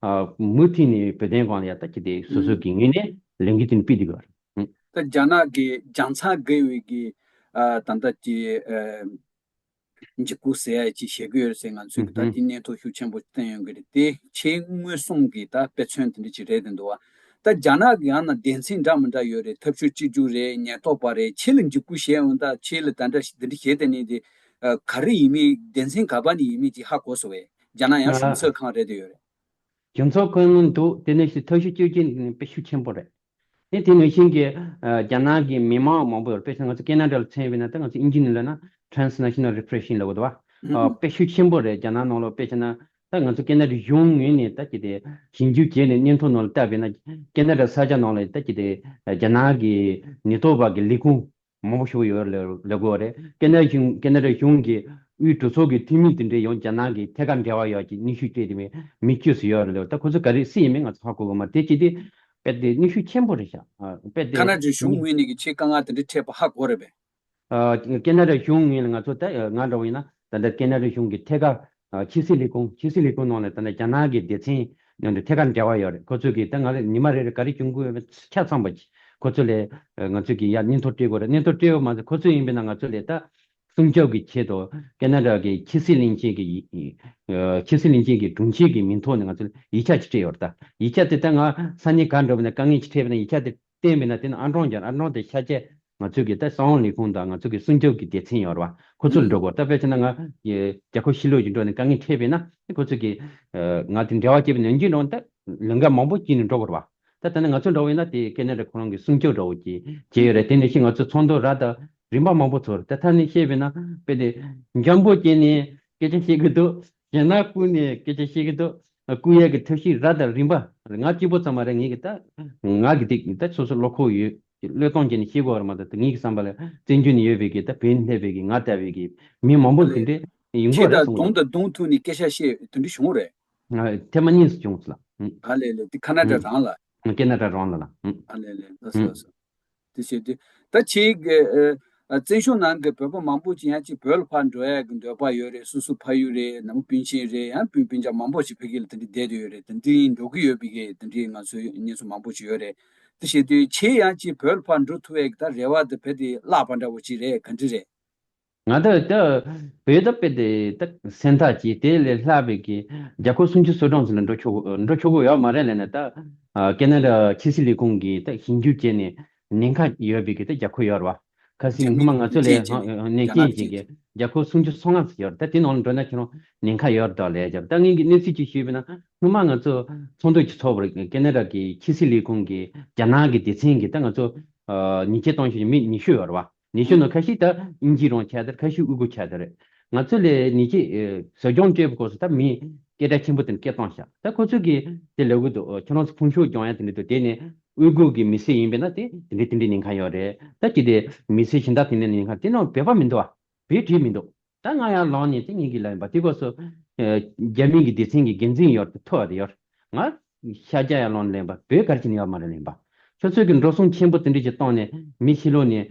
མུ་མཐུད་ནས་བོད་དོན་སྒང་ལ་ཡ་ད་ཅི་དེ་སོ་སོ་གི་ངོས་ནས་ལས་འགུལ་དེ་ནི་སྤེལ་བསྡད་ཀྱི་ཡོད་རེད། ད་རྒྱ་ནག་གི་རྒྱལ་ཚ་དགེ་བའི་གི་ཨ་ད་ལྟ་ཀྱི་ཨ་ འཇིགས་སྐུལ་ཟེར་ཡ་ཅིག་བྱེད་ཀྱི་ཡོད་རེད་ཟེར། ང་ཚོས་ཀྱི་ད་དེ་གནས་ཐོ་ཤུགས་ཆེན་པོ་བཏོན་ཡོང་གི་རེད། དེ་ཆེས་མངོན་སུམ་གྱི་ད་དཔེ་མཚོན་དེ་འདྲ་ཅིག་རེད་དེ་འདུག་བ། ད་རྒྱ་ནག་གི་ཡང་ན་སྡེ་ཚན་འདྲ་མི་འདྲ་ཡོད་རེད། འཐབ་ཕྱོགས་གཅིག་གྱུར་རེད། ཉེན་རྟོག་པ་རེད། ཆེད་ལ་འཇིགས་སྐུལ་བྱས་ཡོང་ད་ཆེད་ལ་ད་འདྲ་འདི་འདྲ་བྱས་དེ་ནི་དེ་ག་རེ་ཡིན་མིན་སྡེ་ཚན་ག་པ་ནས་ཡིན་མིན་ཅིག་ཧ་གོ་སོང་བས། རྒྱ་ནག་ཡང་གཞུང་ཚབ་ཁང་རེད་དེ་ཡོད་རེད། གཞུང་ཚབ་ཁང་འདུག་དེ་ནས་ཞིག་འཐབ་ཕྱོགས་གཅིག་གྱུར་ནི་དཔེ་ཤུགས་ཆེན་པོ་རེད། ཨེ་དེ་ནང་བཞིན་གྱི་རྒྱ་ནག་གི་མི་མང་མང་པོ་ཡོད། དཔེ་ཆ་ང་ཚོ་ཁེ་ན་ཌ་ལ་མཚོན་པ་ཡིན་ན་ད་ང་ཚོ་ཨིན་ཇི་ནས་ལབ་ན་transnational repression ལབ་དགོས་འདུག་བ། དཔེ་ཤུགས་ཆེན་པོ་རེད། རྒྱ་ནག་ནང་ལ་དཔེ་ཆ་ན་ད་ང་ཚོ་ཁེ་ན་ཌ་གཞུང་ངོས་ནས་ད་ཅི་དེ་ཞིབ་འཇུག་བྱས་ནས་སྙན་ཐོ་ནང་ལ་བལྟས་པ་ཡིན་ན་ཁེ་ན་ཌ་ས་ཆ་ནང་ལ་ད་ཅི་དེ་རྒྱ་ནག་གི་ཉེན་རྟོག་པ་གི་ལས་ཁུངས་མང་པོ་ཞིག་ཡོད་ལ་ལ་གོ་རེད། ཁེ་ན་ཌ་གཞུང་ཁེ་ན་ཌ་གཞུང་གི་དབུས་གྲོས་ཚོགས་ཀྱི་འཐུས་མི་དེ་འདྲ་ཡང་རྒྱ་ནག་གི་ཐད་ཀར་འབྲེལ་བ་ཡོད་ཀྱི་ནུས་ཤུགས་སྤྲད་དེ་མི་མི་བཅུ་ཙམ་ཡོད་རེད། ད་ཁོ་ཚོ་ག་རེ་སུ་ཡིན་མིན་ང་ཚོ་ཧ་གོ་གི་མ་རེད། དེ་ཅི་སྟེ་དཔེ་དེ་ནུས་ཤུགས་ཆེན་པོ་རེད་ཤག་དཔེ་དེ་ཁ་ན་ཌའི་གཞུང་ངོས་ནས་ཀྱི་ཆེས་དཀའ་ངལ་དེ་འདྲ་འཕྲད་པ་ཧ་གོ་རེད་པས། ཁེ་ན་ཌ་གཞུང་ངོས་ལ་ང་ཚོ་ད་ང་འདྲ་བ་ཡིན་ན་ད་ལྟ་ཁེ་ན་ཌ་གཞུང་གི་ཐད་ཀར་ཕྱི་སྲིད་ལས་ཁུངས་ཕྱི་སྲིད་ལས་ཁུངས་ནང་ལ་ད་ལྟ་རྒྱ་ནག་གི་སྡེ་ཚན་མཉམ་དུ་ཐད་ཀར་འབྲེལ་བ་ཡོད་རེད། ཁོ་ཚོས་ཀྱི་ད་ང་ལ་ཉི་མ་རེ་རེ་ག་རེ་བྱུང་གི་ཡོད་པ་ཆ་ཚང་པ་ཅིག་ཁོ་ཚོ་ལས་ང་ཚོས་ཀྱི་ཡར་སྙན་ཐོ་སྤྲད་དགོས་རེད། སྙན་ཐོ་སྤྲད་པ་མ་ཟད་ཁོ་ཚོ་ཡིན་པས་ན་ང་ཚོ་ལས་ད་སྲུང་སྐྱོབ་ཀྱི་ཆེད་དུ་ཁེ་ན་ཌ་གི་ཕྱི་སྲིད་བློན་ཆེན་གྱི་ཡི་ཕྱི་སྲིད་བློན་ཆེན་གྱི་དྲུང་ཆེ་གི་མིང་ཐོག་ནས་ང་ཚོ་ཡིག་ཆ་ཅིག་སྤྲད་ཡོད་རེད། ད་ཡིག་ཆ་དེ་ད་ང་ས་གནས་ག་འགྲོ་བ་ན་དཀའ་ངལ་ཅིག་འཕྲད་པ་ན་ཡིག་ཆ་དེ་བསྟན་པས་ན་དེ་ནི་ཨང་གྲངས་ཀྱང་ཨང་གྲངས་དེ་ཤར་རྗེས་ང་ཚོས་ཀྱི་ད་གསང་བ་ལས་ཁུངས་དང་ང་ཚོ་གི་སྲུང་སྐྱོབ་ཀྱི་སྡེ་ཚན་ཡོད་རེད་བ། ཁོ་ཚོར་འགྲོ་དགོས། ད་དཔེ་བྱས་ན་ང་རྒྱལ་ཁབ་ཕྱི་ལོགས་ཀྱི་འགྲོ་ནས་དཀའ་ངལ་འཕྲད་པས་ན་ཁོ་ཚོ་གི་ང་དེ་འབྲེལ་བ་བྱེད་པའི་ནང་རྒྱུན་རང་ད་ལུང་པ་མང་པོ་སྐྱིད་ནས་འགྲོ་དགོས་རེད་བ། ད་ད་ནི་ང་ཚོ་འགྲོ་བས་ན་དེ་ཁེ་ན་ཌ་ཁོ་རང་གི་སྲུང་སྐྱོབ་འདྲ་བོ་ཅིག་བྱས་ཡོད་རེད། དེ་ནས་ཤི་ང་ཚོ་ཚོགས་འདུ་ར་ད་རིམ་པ་མང་པོ་ཚོར། ད་ཐ་ནས་བཤད་པས་ན་དཔེ་དེ་འཇམ་པོ་བྱས་ནས་སྐད་ཆ་བཤད་གི་འདུག་རྒྱ་ནག་ཀུན་ནས་སྐད་ཆ་བཤད་གི་འདུག་སྐུ་ཡས་ཀྱི་ཐབས་ཤེས་ར་དང་རིམ་པ་ང་གཅིག་པོ་ཙམ་མ་རེད། ངེད་ཀྱི་ད་ང་གི་ཏིག་ད་སོ་སོ་བློ་ཁོག་ཡོད་བློས་གཏོང་བྱས་ནས་ཤེས་དགོས་བ་རེད་མ་གཏོགས་ད་ངེད་ཀྱི་བསམ་པ་ལ་བཙན་བྱོལ་ནས་ཡོད་པའི་གི་ད་བོད་ནས་སླེབས་པའི་གི་ང་ལྟ་བུའི་གི་མི་མང་པོ་དེ་འདྲས་ཡོང་གི་ཆེ་རེད་དང་གསུངས་གདོང་དང་གདོང་ཐུག་ནས་སྐད་ཆ་བཤད་དེ་འདྲས་བྱུང་རེད། ཐེངས་མ་གཉིས་སུ་བྱུང་ལ། ཨ་ལས་ལས་དེ་ཁ་ན་ཌ་རང་ལ། ཁེ་ན་ཌ་རང་ལ་ལ། ཨ་ལས་ལས་ལ་སོ་སོ། དེ་བྱས་དུས་ད་ཕྱིའི་གི་ཨ་བཙན་བྱོལ་ནང་གི་བོད་པ་མང་པོ་ཅིག་ཡང་ཅིག་བོད་ལ་ཕར་འགྲོ་ཡ་གི་འདོད་པ་ཡོད་རེད། སོ་སོ་ཕ་ཡུལ་རེད། ནང་མི་སྤུན་མཆེད་རེད། ཡང་སྤུན་སྤུན་ཀྱག་མང་པོ་ཞིག་ཕ་གི་ལ་དེ་འདྲ་བསྡད་དུ་ཡོད་རེད། དེ་འདྲའི་འགྲོ་གི་ཡོད་པའི་གི་དེ་འདྲའི་ང་ཚོའི་གནས་ཚུལ་མང་པོ་ཞིག་ཡོད་རེད། དེ་བྱས་དུས་ཕྱིའི་ཡང་ཅིག་བོད་ལ་ཕར་འགྲོ་ཐུབ་ཡ་གི་ད་རེ་བ་དེ་བོད་དེ་བརླག་པ་འདྲ་བོ་ཅིག་རེད། ག་འདྲ་རེད། ང་ད་ད་བོད་ད་དཔེ་དེ་ད་སེམས་ཐག་བཅད་དེ་ལས་ལྷག་པའི་གི་རྒྱལ་ཁབ་སུམ་ཅུ་སོ་གྲངས་ཙམ་ལ་འགྲོ་ཆོག་འགྲོ་ཆོག་གི་ཡོད་མ་རེད་ལབ་ནས་ད་ཨ་ཁེ་ན་ཌ་ཕྱི་སྲིད་ལས་ཁུངས་ཀྱིས་ད་ཞིབ་འཇུག་བྱས་ནས་ཉེན་ཁ་ཡོད་པའི་གི་ད་རྒྱལ་ཁབ་ཡོད་རེད་བ། ཁ་སང་རྒྱ་མི་སྔོན་མ་ང་ཚོ་ལས་ནས་སྐྱེལ་བྱེད་ཀྱི་རྒྱལ་ཁབ་སུམ་ཅུ་སོ་ལྔ་ཙམ་ཡོད་རེད། ད་དེ་ནང་ལ་འགྲོ་ན་ཁྱེད་རང་ཉེན་ཁ་ཡོད་རེད་ལབ་ཀྱི་རེད། ད་ངེད་ཀྱི་གནས་ཚུལ་ཅིག་ཞུས་པ་ན་སྔོན་མ་ང་ཚོ་ཚོགས་འདུ་ཅིག་ཚོགས་པ་རེད། ཁེ་ན་ཌ་གི་ཕྱི་སྲིད་ལས་ཁུངས་ཀྱིས་རྒྱ་ནག་གི་སྡེ་ཚན་གྱིས་ད་ང་ཚོ་ཉེས་ཆད་གཏོང་བཞིན་མི་ཉི་ཤུ་ཡོད་རེད་བ། ཉི་ཤུ་ནང་ཁ་ཤས་ད་དབྱིན་ཇི་རང་ཆགས་དེ་རེད། ཁ་ཤས་ཨུ་གུར་ཆགས་དེ་རེད། ང་ཚོ་ལས་ཉེས་ཆད་ཟབ་སྦྱོང་སྤྲད་པའི་སྐབས་སུ་ད་མི་སྐད་གྲགས་ཆེན་པོ་དེ་འདྲ་སྐད་བཏང་ཤག་ད་ཁོ་ཚོས་ཀྱིས་དེ་ལབ་གི་འདུག་ཁྱོད་རང་ཚོ་ཕུང་ཤུགས་སྦྱོང་ཡ་དེ་འདྲ་འདུག་དེ་ནས་ཨུ་གུར་གྱི་མི་སེར་ཡིན་པས་ན་དེ་དེ་འདྲའི་དེ་འདྲའི་ཉེན་ཁ་ཡོད་རེད། ད་ཅི་སྟེ་མི་སེར་གཞན་དག་དེ་འདྲའི་ཉེན་ཁ་དེ་ནང་བོད་པ་མི་འདུག་བ། བོད་བྲིས་མི་འདུག་ད་ང་ཡར་ལངས་ནས་དེ་ངེད་ཀྱིས་ལབ་ཡིན་པ། དེ་སྐབས་སུ་རྒྱ་མི་གི་སྡེ་ཚན་གྱི་འགན་འཛིན་ཡོད་རེད། ཐུག་པ་དེ་ཡོད་རེད། ང་ཤར་རྒྱག་ཡར་ལངས་ནས་ལབ་ཡིན་པ། བོད་ག་རེ་བྱས་ནས་ཡོད་མ་རེད་ལབ་ཡིན་པ། ཁྱོད་ཚོས་ཀྱི་འགྲོ་སོང་ཆེན་པོ་དེ་འདྲ་ཅིག་བཏང་ནས་མི་ཕྱི་ལོགས་ནས་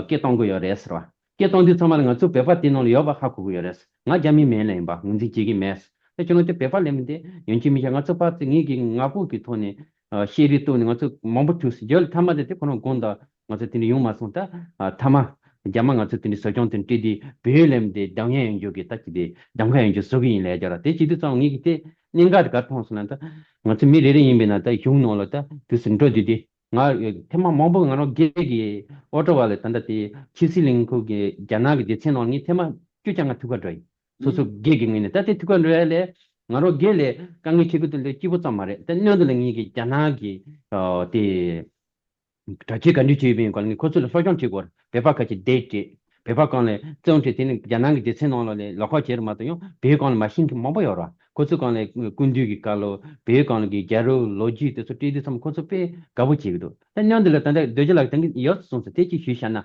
སྐད་གཏོང་གི་ཡོད་རེད་ཟེར་བ། སྐད་གཏོང་དུས་ཚང་མ་ལ་ང་ཚོ་བོད་པ་དེ་ནང་ལ་ཡོད་པ་ཧ་གོ་གི་ཡོད་རེད། ང་རྒྱ་མི་མིན་ལབ་ཡིན་པ། ངོས་འཛིན་བྱེད་ཀྱི་མེད། ད་ཁྱོད་རང་དེ་བོད་པ་ལབ་མི་དེ་ཡོང་གི་མི་ཤེས། ང་ཚོ་ཕར་ཚུར་ངེད་ཀྱི་ང་ཕོད་ཀྱི་ཐོག་ནས་བཤད་རེས་གཏོང་ནས་ང་ཚོ་མང་པོ་ཐུག་ཟེར། རྒྱ་ལ་མཐའ་མ་དེ་དེ་ཁོ་རང་དགོངས་དག་ང་ཚོ་དེ་འདྲ་ཡོང་མ་སོང་། ད་མཐའ་མ་རྒྱ་མ་ང་ཚོ་དེ་འདྲ་ཟབ་སྦྱོང་དེ་འདྲ་སྤྲད་དུས་བོད་ལབ་མི་དེ་གདམ་ཡ་ཡོང་རྒྱུ་གི་ད་ཅི་དེ་གདམ་ག་ཡོང་རྒྱུ་བཟོ་གི་ཡིན་ལབ་རྒྱུ་ར། དེ་བྱེད་དུས་ཙང་ངེད་ཀྱི་དེ་གནད་འགག་དེ་ག་རེ་མཐོང་སོང་ལབ་ན། ད་ང་ཚོ་མི་རེ་རེ་ཡིན་པས་ན་ད་གཞུང་ནང་ལ་ད་དུས་སུ་འགྲོ་དུས་དེ། ང་ཐེངས་མ་མང་པོ་ང་རང་སྒེར་གྱི་ཨོ་ཊ་ཝ་ལ་ད་ལྟ་དེ་ཕྱི་སྲིད་ལས་ཁུངས་ཀྱི་རྒྱ་ནག་གི་སྡེ་ཚན་ནང་ངས་ཐེངས་མ་བཅུ་གྱ་ལྔ་ཐུག་ག་འགྲོ་ཡིན། སོ་སོ་སྒེར་གྱི་ངོས་ནས། ད་དེ་ཐུག་ག་འགྲོ་ཡ་ལས་ང་རང་སྒེར་ལས་དཀའ་ངལ་འཕྲད་ཀྱི་འདུག་ལས་སྐྱིད་པོ་ཙམ་མ་རེད། ད་སྔོན་དུ་ལ་ངས་ཀྱི་རྒྱ་ནག་གི་ཨ་དེ་གྲ་སྒྲིག་ག་འདྲ་བྱས་ཡོད་པའི་སྐོར་ལ་ངས་ཁོ་ཚོ་ལ་སློབ་སྦྱོང་བྱེད་དགོས་རེད། བོད་པ་ཁ་ཅིག་བསྡད་བྱས་བོད་པ་གང་ལས་བཙོན་ཁྲིད་དེ་ནི་རྒྱ་ནག་གི་སྡེ་ཚན་ནང་ལོགས་ལས་ལོགས་ཁ་བྱེད་རུ་མ་གཏོགས་ཡང་བོད་གང་ལ་མ་ཤེས་མཁན་མང་པོ་ཡོད་རེད། ཁོ་ཚོ་གང་ལས་སྐུ་མདུན་གྱི་བཀའ་སློབ་བོད་གང་ལ་གི་རྒྱལ་རབས་ལོ་རྒྱུས་དེ་ཚོ་བྲིས་དུས་ཙམ་ཁོ་ཚོ་དཔེ་དགའ་པོ་བྱེད་ཀྱི་འདུག་ད་སྔོན་དུ་ལ་ད་ལྟ་སྡོད་རྒྱུ་ལ་ད་གིན་ཡོད་སོང་ཟེར་དེ་ཅིག་ཞུས་བཞག་ན།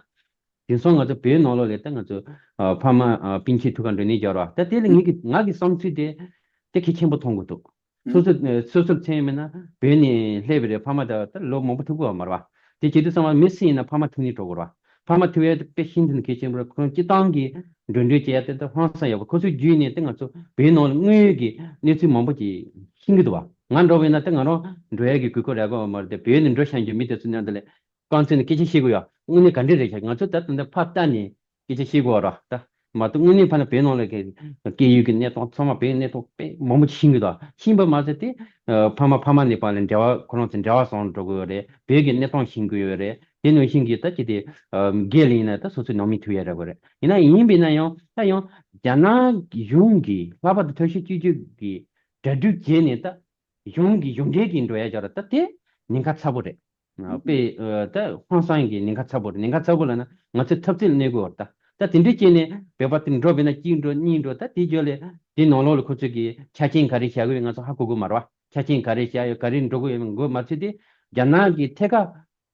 དེང་སང་ང་ཚོ་བོད་ནང་ལོགས་ལ་ད་ང་ཚོ་ཨ་ཕ་མ་ཨ་སྤུན་མཆེད་ཐུག་ག་འགྲོ་ནས་འབྱོར་བ། ད་དེ་ལ་ངེད་ཀྱི་ང་གི་བསམ་ཚུལ་དེ་དེ་གལ་ཆེན་པོ་མཐོང་གི་འདུག་སོ་སོ་ཨ་སོ་སོར་མཚོན་ཡོད་མེད་ན་བོད་ནས་སླེབས་པའི་རེད། ཕ་མ་ད་ད་ལོ་མང་པོ་ཐུག་གི་ཡོད་མ་རེད་བ། དེ་བྱེད་དུས་ཚང་མ་མི་སུ་ཡིན་ན་ཕ་མ་ཐུག་ནས་འགྲོ་དགོས་རེད་བ། ཕ་མ་ཐུག་ཡས་དེ་དཔེ་ཤིན་ཏུ་ནས་གལ་ཆེན་པོ་རེད། ཁོ་རང་སྤྱི་བཏང་གི་འགྲོ་གྲོན་བྱེད་ཡ་དེ་ད་ཧང་སང་ཡོད་པ། ཁོ་ཚོའི་བརྒྱུད་ནས་ད་ང་ཚོ་བོད་ནང་ལ་དངོས་ཡོད་ཀྱི་གནས་ཚུལ་མང་པོ་ཅིག་ཤེས་ཀྱི་འདུག་བ། ང་འདྲ་བ་ཡིན་ན་ད་ང་རང་འགྲོ་ཡ་གི་དགོས་མཁོ་རག་གི་ཡོད་མ་རེད་དེ། བོད་ནས་འགྲོ་བཞིན་གྱི་མི་དེ་ཚོ་མཉམ་དུ་ལས་རྐང་འཛིན་ནས་སྐད་ཆ་བཤད་དགོས་ཡ། དངོས་གནས་ག་འདྲ་རེད་ཤག་ང་ཚོ་ད་ད་ལྟ་ཕར་ལྟ་ནས་སྐད་ཆ་བཤད་དགོས་ར་ད། མ་གཏོགས་དངོས་གནས་ཕ་ན་བོད་ནང་ལ་གི་སྐད་ཡིག་གི་གནས་སྟངས་ཚང་མ་བོད་གནས་སྟངས་དཔེ་མང་པོ་ཤེས་ཀྱི་འདུག་ཤེས་པ་མ་ཟད་དེ་ཕ་མ་ཕ་མ་ནས་ཕར་ལ་འབྲེལ་བ་ཁོ་རང་ཚོ་འབྲེལ་བ་བཟང་འགྲོ་གི་ཡོད་རེད། བོད་ཀྱི་གནས་སྟངས་ཤེས་ཀྱི་ཡོད་རེད། དེ་ནང་བཞིན་གྱི་ད་ཅི་སྟེ་སྒེར་ལ་ཡིན་ན་ད་སོ་སོའི་ནང་མི་ཐུག་ཡ་འདྲ་པོ་རེད། ཡིན་ན་ཡིན་པས་ན་ཡང་ད་ཡང་རྒྱ་ནག་གཞུང་གིས་ལྷག་པར་དུ་མཐོ་ཤོས་གཅིག་གྱུར་གྱི་གྲ་སྒྲིག་བྱས་ནས་ད་གཞུང་གི་གཞུང་འབྲེལ་གྱི་འགྲོ་ཡ་ཅིག་ཡོད་རེད། ད་དེ་ཉེན་ཁ་ཚ་པོ་རེད། དཔེ་ད་ཧང་སང་གི་ཉེན་ཁ་ཚ་པོ་རེད། ཉེན་ཁ་ཚ་པོ་ལབ་ན་ང་ཚོའི་འཐབ་རྩོད་ལ་གནོད་ཀྱི་ཡོད་རེད། ད་ད་དེ་འདྲའི་བྱས་ནས་བོད་པ་དེ་འགྲོ་བས་ན་གཅིག་འགྲོ་གཉིས་འགྲོ། ད་དེ་རྒྱུད་ལས་དེ་ནང་ལོགས་ལ་ཁོ་ཚོས་ཀྱི་ཆ་རྐྱེན་ག་རེ་བཞག་གི་ཡོད་ང་ཚོ་ཧ་གོ་གི་མ་རེད་བ། ཆ་རྐྱེན་ག་རེ་བཞག་ཡོད་ག་རེ་འགྲོ་གི་ཡོད་མགོ་མ་ཚོས་ཏེ་རྒྱ་ནག་གི་ཐད་ཀར་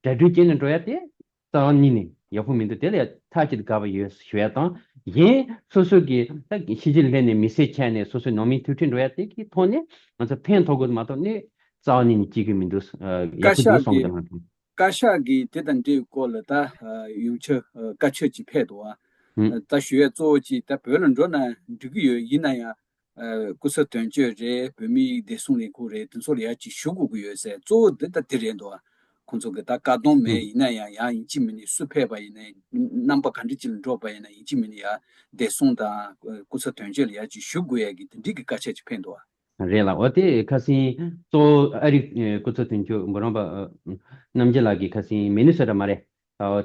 གྲ་སྒྲིག་བྱས་ནས་འགྲོ་ཡ་དེ་རྩ་བ་ཉིད་ནས་ཡག་པོ་མི་འདུག་དེ་ལ་ཡ་མཐའ་གཅིག་ཏུ་དགག་པ་ཡོད་ཞུ་ཡ་དང་། གཞན་སོ་སོ་གི་ད་ཕྱི་རྒྱལ་སླེབས་ནས་མི་སེར་ཆགས་ནས་སོ་སོའི་ནང་མི་ཐུག་འཕྲད་འགྲོ་ཡ་དེ་གི་ཐོག་ནས་ང་ཚོ་ཕན་ཐོགས་དགོས་མ་གཏོགས་ནི་རྩ་བ་ཉིད་ནས་སྐྱེ་གི་མི་འདུག་ཡག་པོ་འདུག་གསུངས་གི་འདུག་ང་ཚོ། བཀའ་ཤག་གིས་དེ་དང་འབྲེལ་བའི་སྐོར་ལ་ད་ཡོངས་ཁྱབ་བཀའ་ཆོས་ཅིག་ཕེབས་འདུག་ཨ། ད་ཞུ་ཡས་གཙོ་བོ་ཅིག་ད་བོད་ལ་འགྲོ་ན་འགྲིག་གི་ཡོད། ཡིན་ན་ཡང་སྐུ་ཚབ་དོན་གཅོད་རེད། བོད་མིའི་བདེ་སྲུང་ལས་ཁུངས་རེད། དེ་ཚོ་ལ་ཡ་ཅིག་ཞུ་དགོས་ཀྱི་ཡོད་ཟེར། གཙོ་བོ་འདི་ད་དེ་རེད་འདུག་ཨ། ཁོང་ཚོ་གི་ད་བཀག་སྡོམ་མེད། ཡིན་ན་ཡང་ཡང་ཡིན་གཅིག་མིན་ནི་སུ་ཕེབས་པ་ཡིན་ན་རྣམ་པ་ག་འདྲ་ཅིག་ལ་འགྲོ་བ་ཡིན་ན་ཡིན་གཅིག་མིན་ནི་ཡ་བདེ་སྲུང་དང་སྐུ་ཚབ་དོན་གཅོད་ལ་ཡ་ཅིག་ཞུ་དགོས་ཡ་གི་དེ་འདྲའི་གི་བཀའ་ཆ་ཅིག་ཕེབས་འདུག་ཨ། རེད་ལ། འོ་དེ་ཁ་སང་གཙོ་བོ་ཨ་རིའི་སྐུ་ཚབ་དོན་གཅོད་འབུམ་རམས་པ་རྣམ་རྒྱལ་ལགས་ཀྱིས་ཁ་སང་མི་ནི་སོ་ཊ་མ་རེད།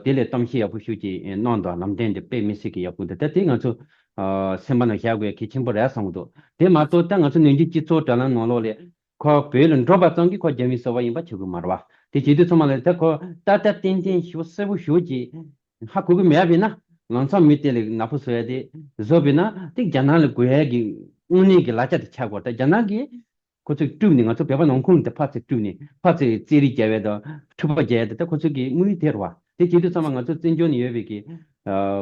དེ་ལས་གཏམ་བཤད་ཡག་པོ་ཞིག་ཅིག་གནང་འདུག་ལམ་སྟོན་དེ་དཔེ་མི་སྲིད་ཀྱི་ཡག་པོ་འདུག་ད་དེ་ང་ཚོ་སེམས་པ་ནང་བཞག་དགོས་གལ་ཆེན་པོ་རེད་བསམ་གྱི་འདུག་དེ་མ་གཏོགས་ད་ང་ཚོ་ནུས་རྒྱུ་སྤྱི་ཚོགས་དྲ་ལམ་ནང་ལོགས་ལ་ཁོ་བོད་ལ་འགྲོ་བ་ཙམ་གྱིས་ཁོ་རྒྱ་མིའི་སོ་པ་ཡིན་པ་ཆགས་ཀྱི་མ་རེད་བ། དེ་བྱེད་དུས་ཚང་མ་ལ་ད་ཁོ་ཏག་ཏག་ཏན་ཏན་ཞིབ་གསལ་པོ་ཞིག་ཅིག་ཧ་གོ་གི་མེད་པས་ན། ལམ་སང་མི་དེ་ལ་ནག་པོ་བཟོ་ཡ་དེ་བཟོ་བས་ན་དེ་རྒྱ་ནག་ལ་དགོས་ཡ་གི་དངོས་གནས་ཀྱི་ལག་ཆ་དེ་ཆགས་དགོས། ད་རྒྱ་ནག་གིས་ཁོ་ཚོས་བསྒྲུབས་ནས་ང་ཚོ་བོད་པ་ནང་ཁུལ་དེ་ཕར་ཚུར་བསྒྲུབས་ནས་ཕར་ཚུར་རྩེད་རིགས་རྒྱག་ཡ་དང་འཁྲུག་པ་རྒྱག་ཡ་དེ་ད་ཁོ་ཚོ་གི་དངོས་ཡོད་དེ་རེད་བ། དེ་བྱེད་དུས་ཚང་མ་ང་ཚོ་བཙན་བྱོལ་ནས་ཡོད་པའི་གི་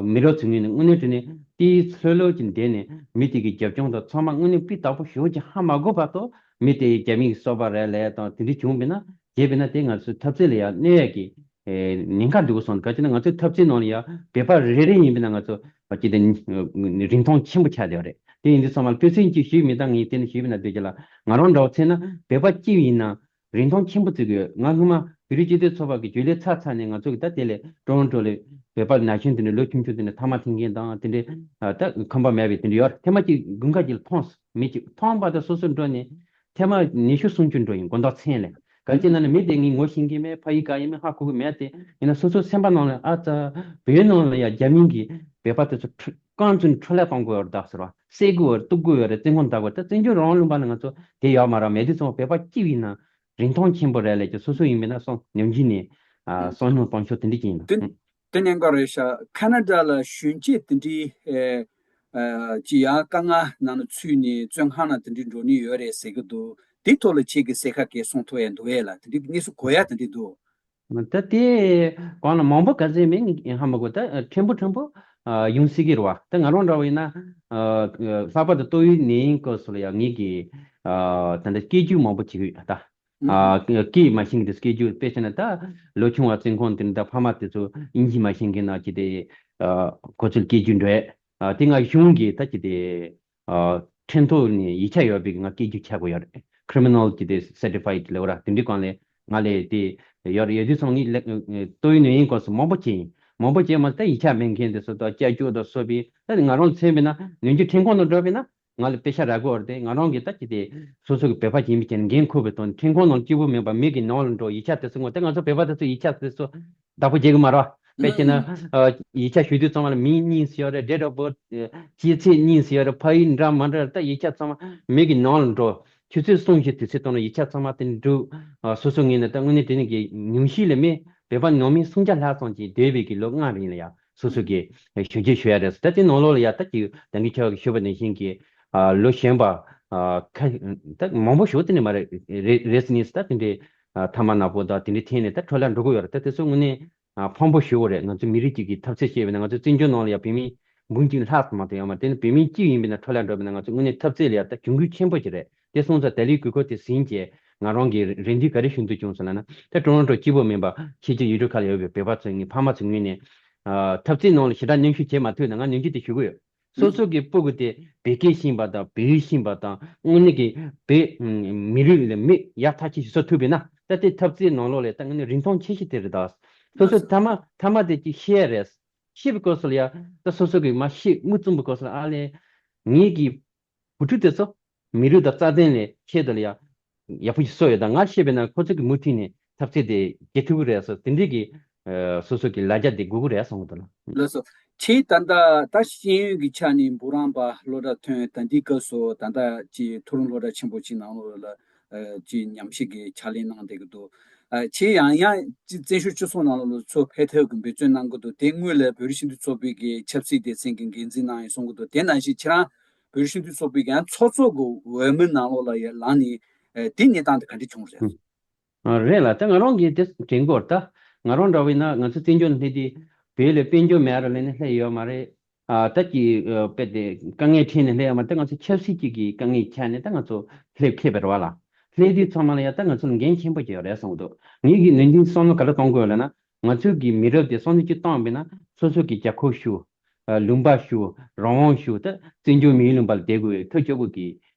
མི་རབས་ཚོའི་ངོས་ནས་དངོས་གནས་དྲང་གནས་དེའི་ཚོད་ལོག་ཅིག་འདེད་ནས་མི་དེ་གི་རྒྱབ་ལྗོངས་དང་ཚང་མ་དངོས་གནས་སྤུས་དག་པོ་ཞེ་པོ་ཅིག་ཧ་མ་གོ་བར་དུ་མི་དེ་རྒྱ་མིའི་སོ་པ་རེད་ལབ་ཡ་དང་དེ་འདྲ་བྱུང་བས་ན་བྱས་པས་ན་དེ་ང་ཚོའི་འཐབ་རྩོད་ལ་ཡ་གནོད་ཡ་གི་ཉེན་ཁ་འདུག་གསུངས། ག་ཅི་ན་ང་ཚོའི་འཐབ་རྩོད་ནང་ལ་ཡ་བོད་པ་རེ་རེ་ཡིན་པས་ན་ང་ཚོ་ཅི་དེ་རིན་ཐང་ཆེན་པོ་ཆགས་བསྡད་པ་རེད། དེ་ཡིན་དུས་ཚང་མ་དཔེ་མཚོན་གཅིག་ཞུས་མི་ད་ངས་དེ་ནས་ཞུས་པས་ན་འདོད་ཀྱི་ལ། ང་རང་འདྲ་བོ་བྱས་ན་བོད་པ་སྐྱིད་པ་ཡིན་ན་རིན་ཐང་ཆེན་པོ་བརྩི་གི་ཡོད། ང་སྔོན་མ་བོད་རིགས་སྤྱི་མཐུན་ཚོགས་པ་གི་རྒྱུན་ལས་ཚར་ཚར་ནས་ང་ཚོ་གི་ད་དེ་ལས་ཀྲོ་རོན་ཀྲོ་ལ་བོད་པ་ན་གཞོན་དེ་འདྲ་ལོ་ཆུང་ཆུང་དེ་འདྲ་ཐ་མག་འཐེན་མཁན་དང་དེ་འདྲ་ད་ཁང་པ་མེད་པའི་དེ་འདྲ་ཡོད་རེད། ཐེངས་མ་གཅིག་དགུན་ཁ་གཅིག་ལ་མཐོང་སོང་། མི་གཅིག་མཐོང་བ་དང་སོ་སོ་འགྲོ་ནས། ཐེངས་མ་ཉི་ཤུ་སུམ་ཅུ་འགྲོ་ཡིན་དགོང་དག་མཚན་ལ། ག་ཅི་ན་ནི་མི་དེ་ངས་ངོ་ཤེས་ཀྱི་མེད། ཕ་ཡུལ་ག་ཡིན་མིན་ཧ་གོ་གི་མེད་དེ། ཡིན་ན་སོ་སོའི་སེམས་པ་ནང་ལ་ཨ་ཙ། བོད་ནང་ལ་ཡ་རྒྱ་མིང་གིས་བོད་པ་དེ་ཚོ་འཁྲུ་རྐང་བཙུགས་འཕྲོ་བརླག་གཏོང་དགོས་ཡོད་རེད་ད་ཟེར་བ། བསད་དགོས་ཡོད་རེད། གཏུབ་དགོས་ཡོད་རེད། བཙོན་ཁང་བདག་དགོས་རེད། ད་བཙན་བྱོལ་རང་དབང་ལུང་པ་ལ་ང་ཚོ་དེ་ཡོད་མ་རེད། མེད་དུས་ཙང་བོད་པ་སྐྱིད་པ་ཡིན་ན་རིན་ཐང་ཆེན་པོ་རེད་ལབ་ཀྱི་སོ་སོ་ཡིན་པས་ན་སོང་ནམ་རྒྱུན་ནས་ཨ་བསམ་བློ་གཏོང་ཕྱོགས་དེ་འདྲ་ཅིག་ཡིན་ད། དེ་དེ་གནད་འགག་རེད་ཤག་ཁ་ན་ཌ་ལ་གཞོན་སྐྱེས་དེ་འདྲའི་ཨེ་ཨེ་ཅི་ཡང་དཀའ་ངལ་ནང་ལ་ཚུད་ནས་བཙོན་ཁང་ནང་དེ་འདྲའི་འགྲོ་ནི་ཡོད་རེད་ཟེར་གི་འདུག་དེ་ཐོག་ལ་ཁྱེད་ཀྱི་གསལ་ཁ་སྐད་གསུང་ཐུབ་ཡ་འདུག་ཨེ་ལ། དེ་འདྲའི་གནས་ཚུལ་གོ་ཡ་དེ་འདྲ་འདུག་ད་དེ་གང་ལ་མང་པོ་ག་ཚད་མེད་ངས་ཧ་མ་གོ་ད་ཕྲན་བུ་ཕྲན་བུ་ཨ་ཡོང་སྲིད་ཀྱི་རེད་བ། ད་ང་རང་འདྲ་བ་ཡིན་ན་ཨ་ལྷག་པར་དུ་ཏོག་དབྱིབས་ནད་ཡམས་སྐབས་སུ་ལ་ཡང་ངེད་ཀྱི་ཨ་ད་ལྟ་སྐད་སྒྱུར་མང་པོ་བྱེད་ཀྱི་ཡོད་ད། ཨ་སྐད་མ་ཤེས་མཁན་དེ་སྐད་སྒྱུར་དཔེ་བྱས་ན་ད་ལོ་ཆུང་བ་བཙོན་ཁང་དེ་འདྲ་ཕ་མ་དེ་ཚོ་དབྱིན་ཇི་མ་ཤེས་མཁན་ནང་ཅི་དེ་ཨ་ཁོ་ཚོར་སྐད་སྒྱུར་འགྲོ་ཡས། ཨ་དེ་ང་གཞུང་གི་ད་ཅི་དེ་ཨ་ཁྲིམས་ཐོག་ནས་ཡིག་ཆ་ཡོད་པའི་ང་སྐད་སྒྱུར་ཆགས་དགོས་ཡོད་རེད། Criminal་ཅི་དེ་Certified་ལབ་ར་དེ་འདྲའི་སྒང་ལས་ང་ལས་དེ་ཡོད་རེད། ཡོད་དུས་ཙང་ངས་ལ་ཏོག་དབྱིབས་ནད་ཡམས་སྐབས་སུ་མང་པོ་བྱས་ཡིན། མང་པོ་བྱས་མ་ད་ཡིག་ཆ་མེད་མཁན་དེ་ཚོ་དང་སྐྱབས་བཅོལ་དང་སོགས་པའི་ད་ང་རང་ལ་མཚོན་པས་ན་ནུས་རྒྱུ་ཁྲིམས་ཁང་དུ་འགྲོ་བས་ན། ང་ལ་དཔེ་ཆ་རག་གི་ཡོད་རེད་དེ། ང་རང་གིས་ད་ཅི་དེ་སོ་སོ་གི་བོད་པ་ཡིན་པའི་རྐྱེན་འགན་འཁུར་བའི་དོན་ཁྲིམས་ཁང་ནང་སྐྱིད་པོ་མེད་པ་མི་གི་ནང་ལ་འགྲོ་ཡིག་ཆ་དེ་ཚོ་ངོ་དེ་ང་ཚོ་བོད་པ་དེ་ཚོ་ཡིག་ཆ་དེ་ཚོ་བདག་པོ་བྱེད་གི་མ་རེད་བ། དཔེ་བྱས་ན་ཨ་ཡིག་ཆ་ཞུ་དུས་ཙམ་པ་ལ་མིང་གཉིས་ཡོད་རེད། Date of birth་ཨ་སྐྱེས་ཚེས་གཉིས་ཡོད་རེད། ཕ་ཡུལ་འདྲ་མ་འདྲ་རེད། ད་ཡིག་ཆ་ཚང་མ་མི་གི་ནང་ལ་འགྲོ་ཆུ་ཚོད་གསུམ་བཞི་དུས་ཚོད་གཏོང་ན་ཡིག་ཆ་ཚང་མ་དེ་འགྲུབ། ཨ་སོ་སོ་ངོས་ནས་ད་དངོས་གནས་དྲང་གནས་ཀྱི་ཉམས་ཞིབ་ལས་མེད། བོད་པ་ནང་མི་སུམ་བརྒྱ་ལྷག་ཙམ་གྱིས་སྡོད་པའི་གི་ལོ་ལྔ་རིང་ལ་ཡ་སོ་སོ་གི་ཞུ་རྒྱུ་ཞུ་ཡ་རེད། ད་དེ་ནང་ལོགས་ལ་ཡ་ད་ཅིག་ད་གིན་ཁྱོད་ཀྱིས་ཞུས་པ་ནང་བཞིན་གྱི་ཨ་ལོ་གཞོན་པ་ཨ་ཁ་ད་མང་པོ་ཞིག་དེ་ནས་མ་རེད་རེད་རེད་ཟེར་ནས་ད་དེ་འདྲའི་ཨ་ཐ་མག་ནག་པོ་དང་དེ་འདྲའི་འཐེན་ནས་ད་འཕྲོ་བརླག་འགྲོ་གི་ཡོད་རེད། ད་དེ་ཚོ་དངོས་གནས་ཨ་ཕངས་པོ་ཞེ་པོ་རེད། ང་ཚོ་མི་རིགས་གཅིག་གི་འཐབ་རྩོད་བྱས་པ་ཡིན་ན་ང་ཚོ་བཙན་བྱོལ་ནང་ལ་ཡ་བོད་མི་འབུམ་གཅིག་ལྷག་ཙམ་མ་གཏོགས་ཡོད་མ་རེད། དེ་ནི་བོད་མི་གཅིག་ཡིན་པས་ན་འཕྲོ་བརླག་འགྲོ་བས་ན་ང་ཚོ་དངོས་གནས་འཐབ་རྩོད་ལ་ཡ་ད་གྱོང་གུད་ཆེན་པོ་ཞིག་རེད། དེ་སོང་ཙང་ད་ལོའི་དགོས་མཁོ་དེ་ཟིན་བྱས་ང་རང་གི་རེ་འདུན་ག་རེ་ཞུ་འདོད་བྱུང་ཟེར་ན་ན། ད་ཀྲོ་རོན་ཀྲོ་སྐྱིད་པོ་མིན་པ་ཕྱི་རྒྱལ་ཡུལ་གྲུ་ཁག་ལ་ཡོད་པའི་བོད་པ་ཚོ་ངའི་ཕ་མ་ཚོ་ངོས་ནས་ཨ་འཐབ་རྩོད་ནང་ལ་ཞེ་དྲག་མཉམ་ཞུགས་བྱེད་མ་ཐུབ་ན་ང་ནན་གྱིས་དེ་ཞུ་གི་ཡོད། སོ་སོ་གི་སྤུ་གུ་དེ་བོད་སྐད་ཤེས་པ་དང་བོད་ཡིག་ཤེས་པ་དང་དངོས་གནས་ཀྱི་བོད་མི་རིགས་ལ་མིག་ཡར་ཐག་ཆོད་ཞིག་བཟོ་ཐུབ་པས་ན་ད་དེ་འཐབ་རྩོད་ནང་ལོགས་ལ་ད་དངོས་གནས་རིན་ཐང་ཆེ་ཤོས་དེ་རེད་ད། སོ་སོ་ཐ་མ་ཐ་མ་དེ་ཅིག་ཤེས་ཡ་རེད། བཤད་པའི་སྐབས་སུ་ལ་ཡ་ད་སོ་སོ་གི་མ་ཤེས་མུ་བཙུམ་པའི་སྐབས་སུ་ལ་ཨ་ལས་ངེད་ཀྱི་བུ་ཕྲུག་དེ་ཚོ་མི་རིགས་དང་རྩ་དོན་ལས་ཁྱད་དུ་ལ་ཡ་ཡག་པོ་ཞིག་གསོ་ཡོད་ད་ང་ཤེས་པས་ན་ཁོ་ཚོ་གི་མུ་མཐུད་ནས་འཐབ་རྩོད་དེ་རྒྱག་ཐུབ་ཀྱི་རེད་ཟེར་དེ་འདྲས་ཀྱི་སོ་སོ་གི་ལ་རྒྱ་དེ་དགོས་ཀྱི་རེད་གསུངས་འདུག་ལ། ལགས་སོ། ཁྱེད་ད་ལྟ་ད་ཤེས་ཡོན་གྱི་ཆ་ནས་འབུམ་རམས་པ་སློབ་གྲྭ་ཐོན་ད་འདི་སྐབས་སུ་ད་ལྟ་ཅིག་མཐོ་རིམ་སློབ་གྲྭ་ཆེན་པོ་ཅིག་ནང་ལོགས་ལ་ཅིག་ཉམས་ཞིབ་ཀྱི་ཕྱག་ལས་གནང་བསྡད་ཀྱི་འདུག་ཨ་ཁྱེད་ཡང་ཡང་ཅིག་བཙན་བྱོལ་སྤྱི་ཚོགས་ནང་ལོགས་ལ་ཚུར་ཕེབས་ཐབས་ཀྱི་འབད་བརྩོན་གནང་གི་འདུག་དེ་སྔོན་ལ་བོད་རིགས་སྤྱི་མཐུན་ཚོགས་པའི་གི་ཆབ་སྲིད་སྡེ་ཚན་གྱི་འགན་འཛིན་གནང་ཡོད་གསུང་གི་འདུག་དེ་ནང་བཞིན་ཁྱེད་རང་བོད་རིགས་སྤྱི་མཐུན་ཚོགས་པའི་གི་ཡང་ཚོགས་གཙོ་གི་འོས་མི་ནང་ལོགས་ལ་ཡང་ལངས་ནས་ཨ་དེ་གནས་སྟངས་དེ་ག་འདྲ་བྱུང་རེད། ཨ་རེད་ལ་ད་ང་རང་གིས་དེ་དྲན་གོ་ད་ང་རང་འདྲ་བས་ན་ང་ཚོ་བཙན་བྱོལ་སླེབས་དུས་བོད་ལ་དཔལ་འབྱོར་མེད་ར་ལས་ནས་སླེབས་ཡོད་མ་རེད། ཨ་ད་ཀྱི་ཨ་དཔེ་དེ་དཀའ་ངལ་འཕྲད་ནས་སླེབས་ཡོད་མ་རེད་ད་ང་ཚོ་ཆབ་སྲིད་ཅིག་གི་དཀའ་ངལ་ཆགས་ནས་ད་ང་ཚོ་སླེབས་ཁེལ་བ་རེད་བ་ལ། སླེབས་དུས་ཚང་མ་ལ་ཡ་ད་ང་ཚོ་ལ་འགན་ཆེན་པོ་ཅིག་ཡོད་རེད་གསུངས་འདུག་ངེད་ཀྱི་ནན་ཏན་བསམ་བློ་ག་རེ་གཏོང་དགོས་ལབ་ན་ང་ཚོ་གི་མི་རབས་དེ་སོ་ནི་ཅིག་བཏང་བས་ན་སོ་སོ་གི་རྒྱལ་ཁབ་ཞུ། ལུང་པ་ཞུ། རང་དབང་ཞུ་ད་བཙན་བྱོལ་མི་ཡུལ་ལུང་པ་ལ་བསྡད་དགོས་པའི་ཐག་གཅོད་དགོས་ཀྱི་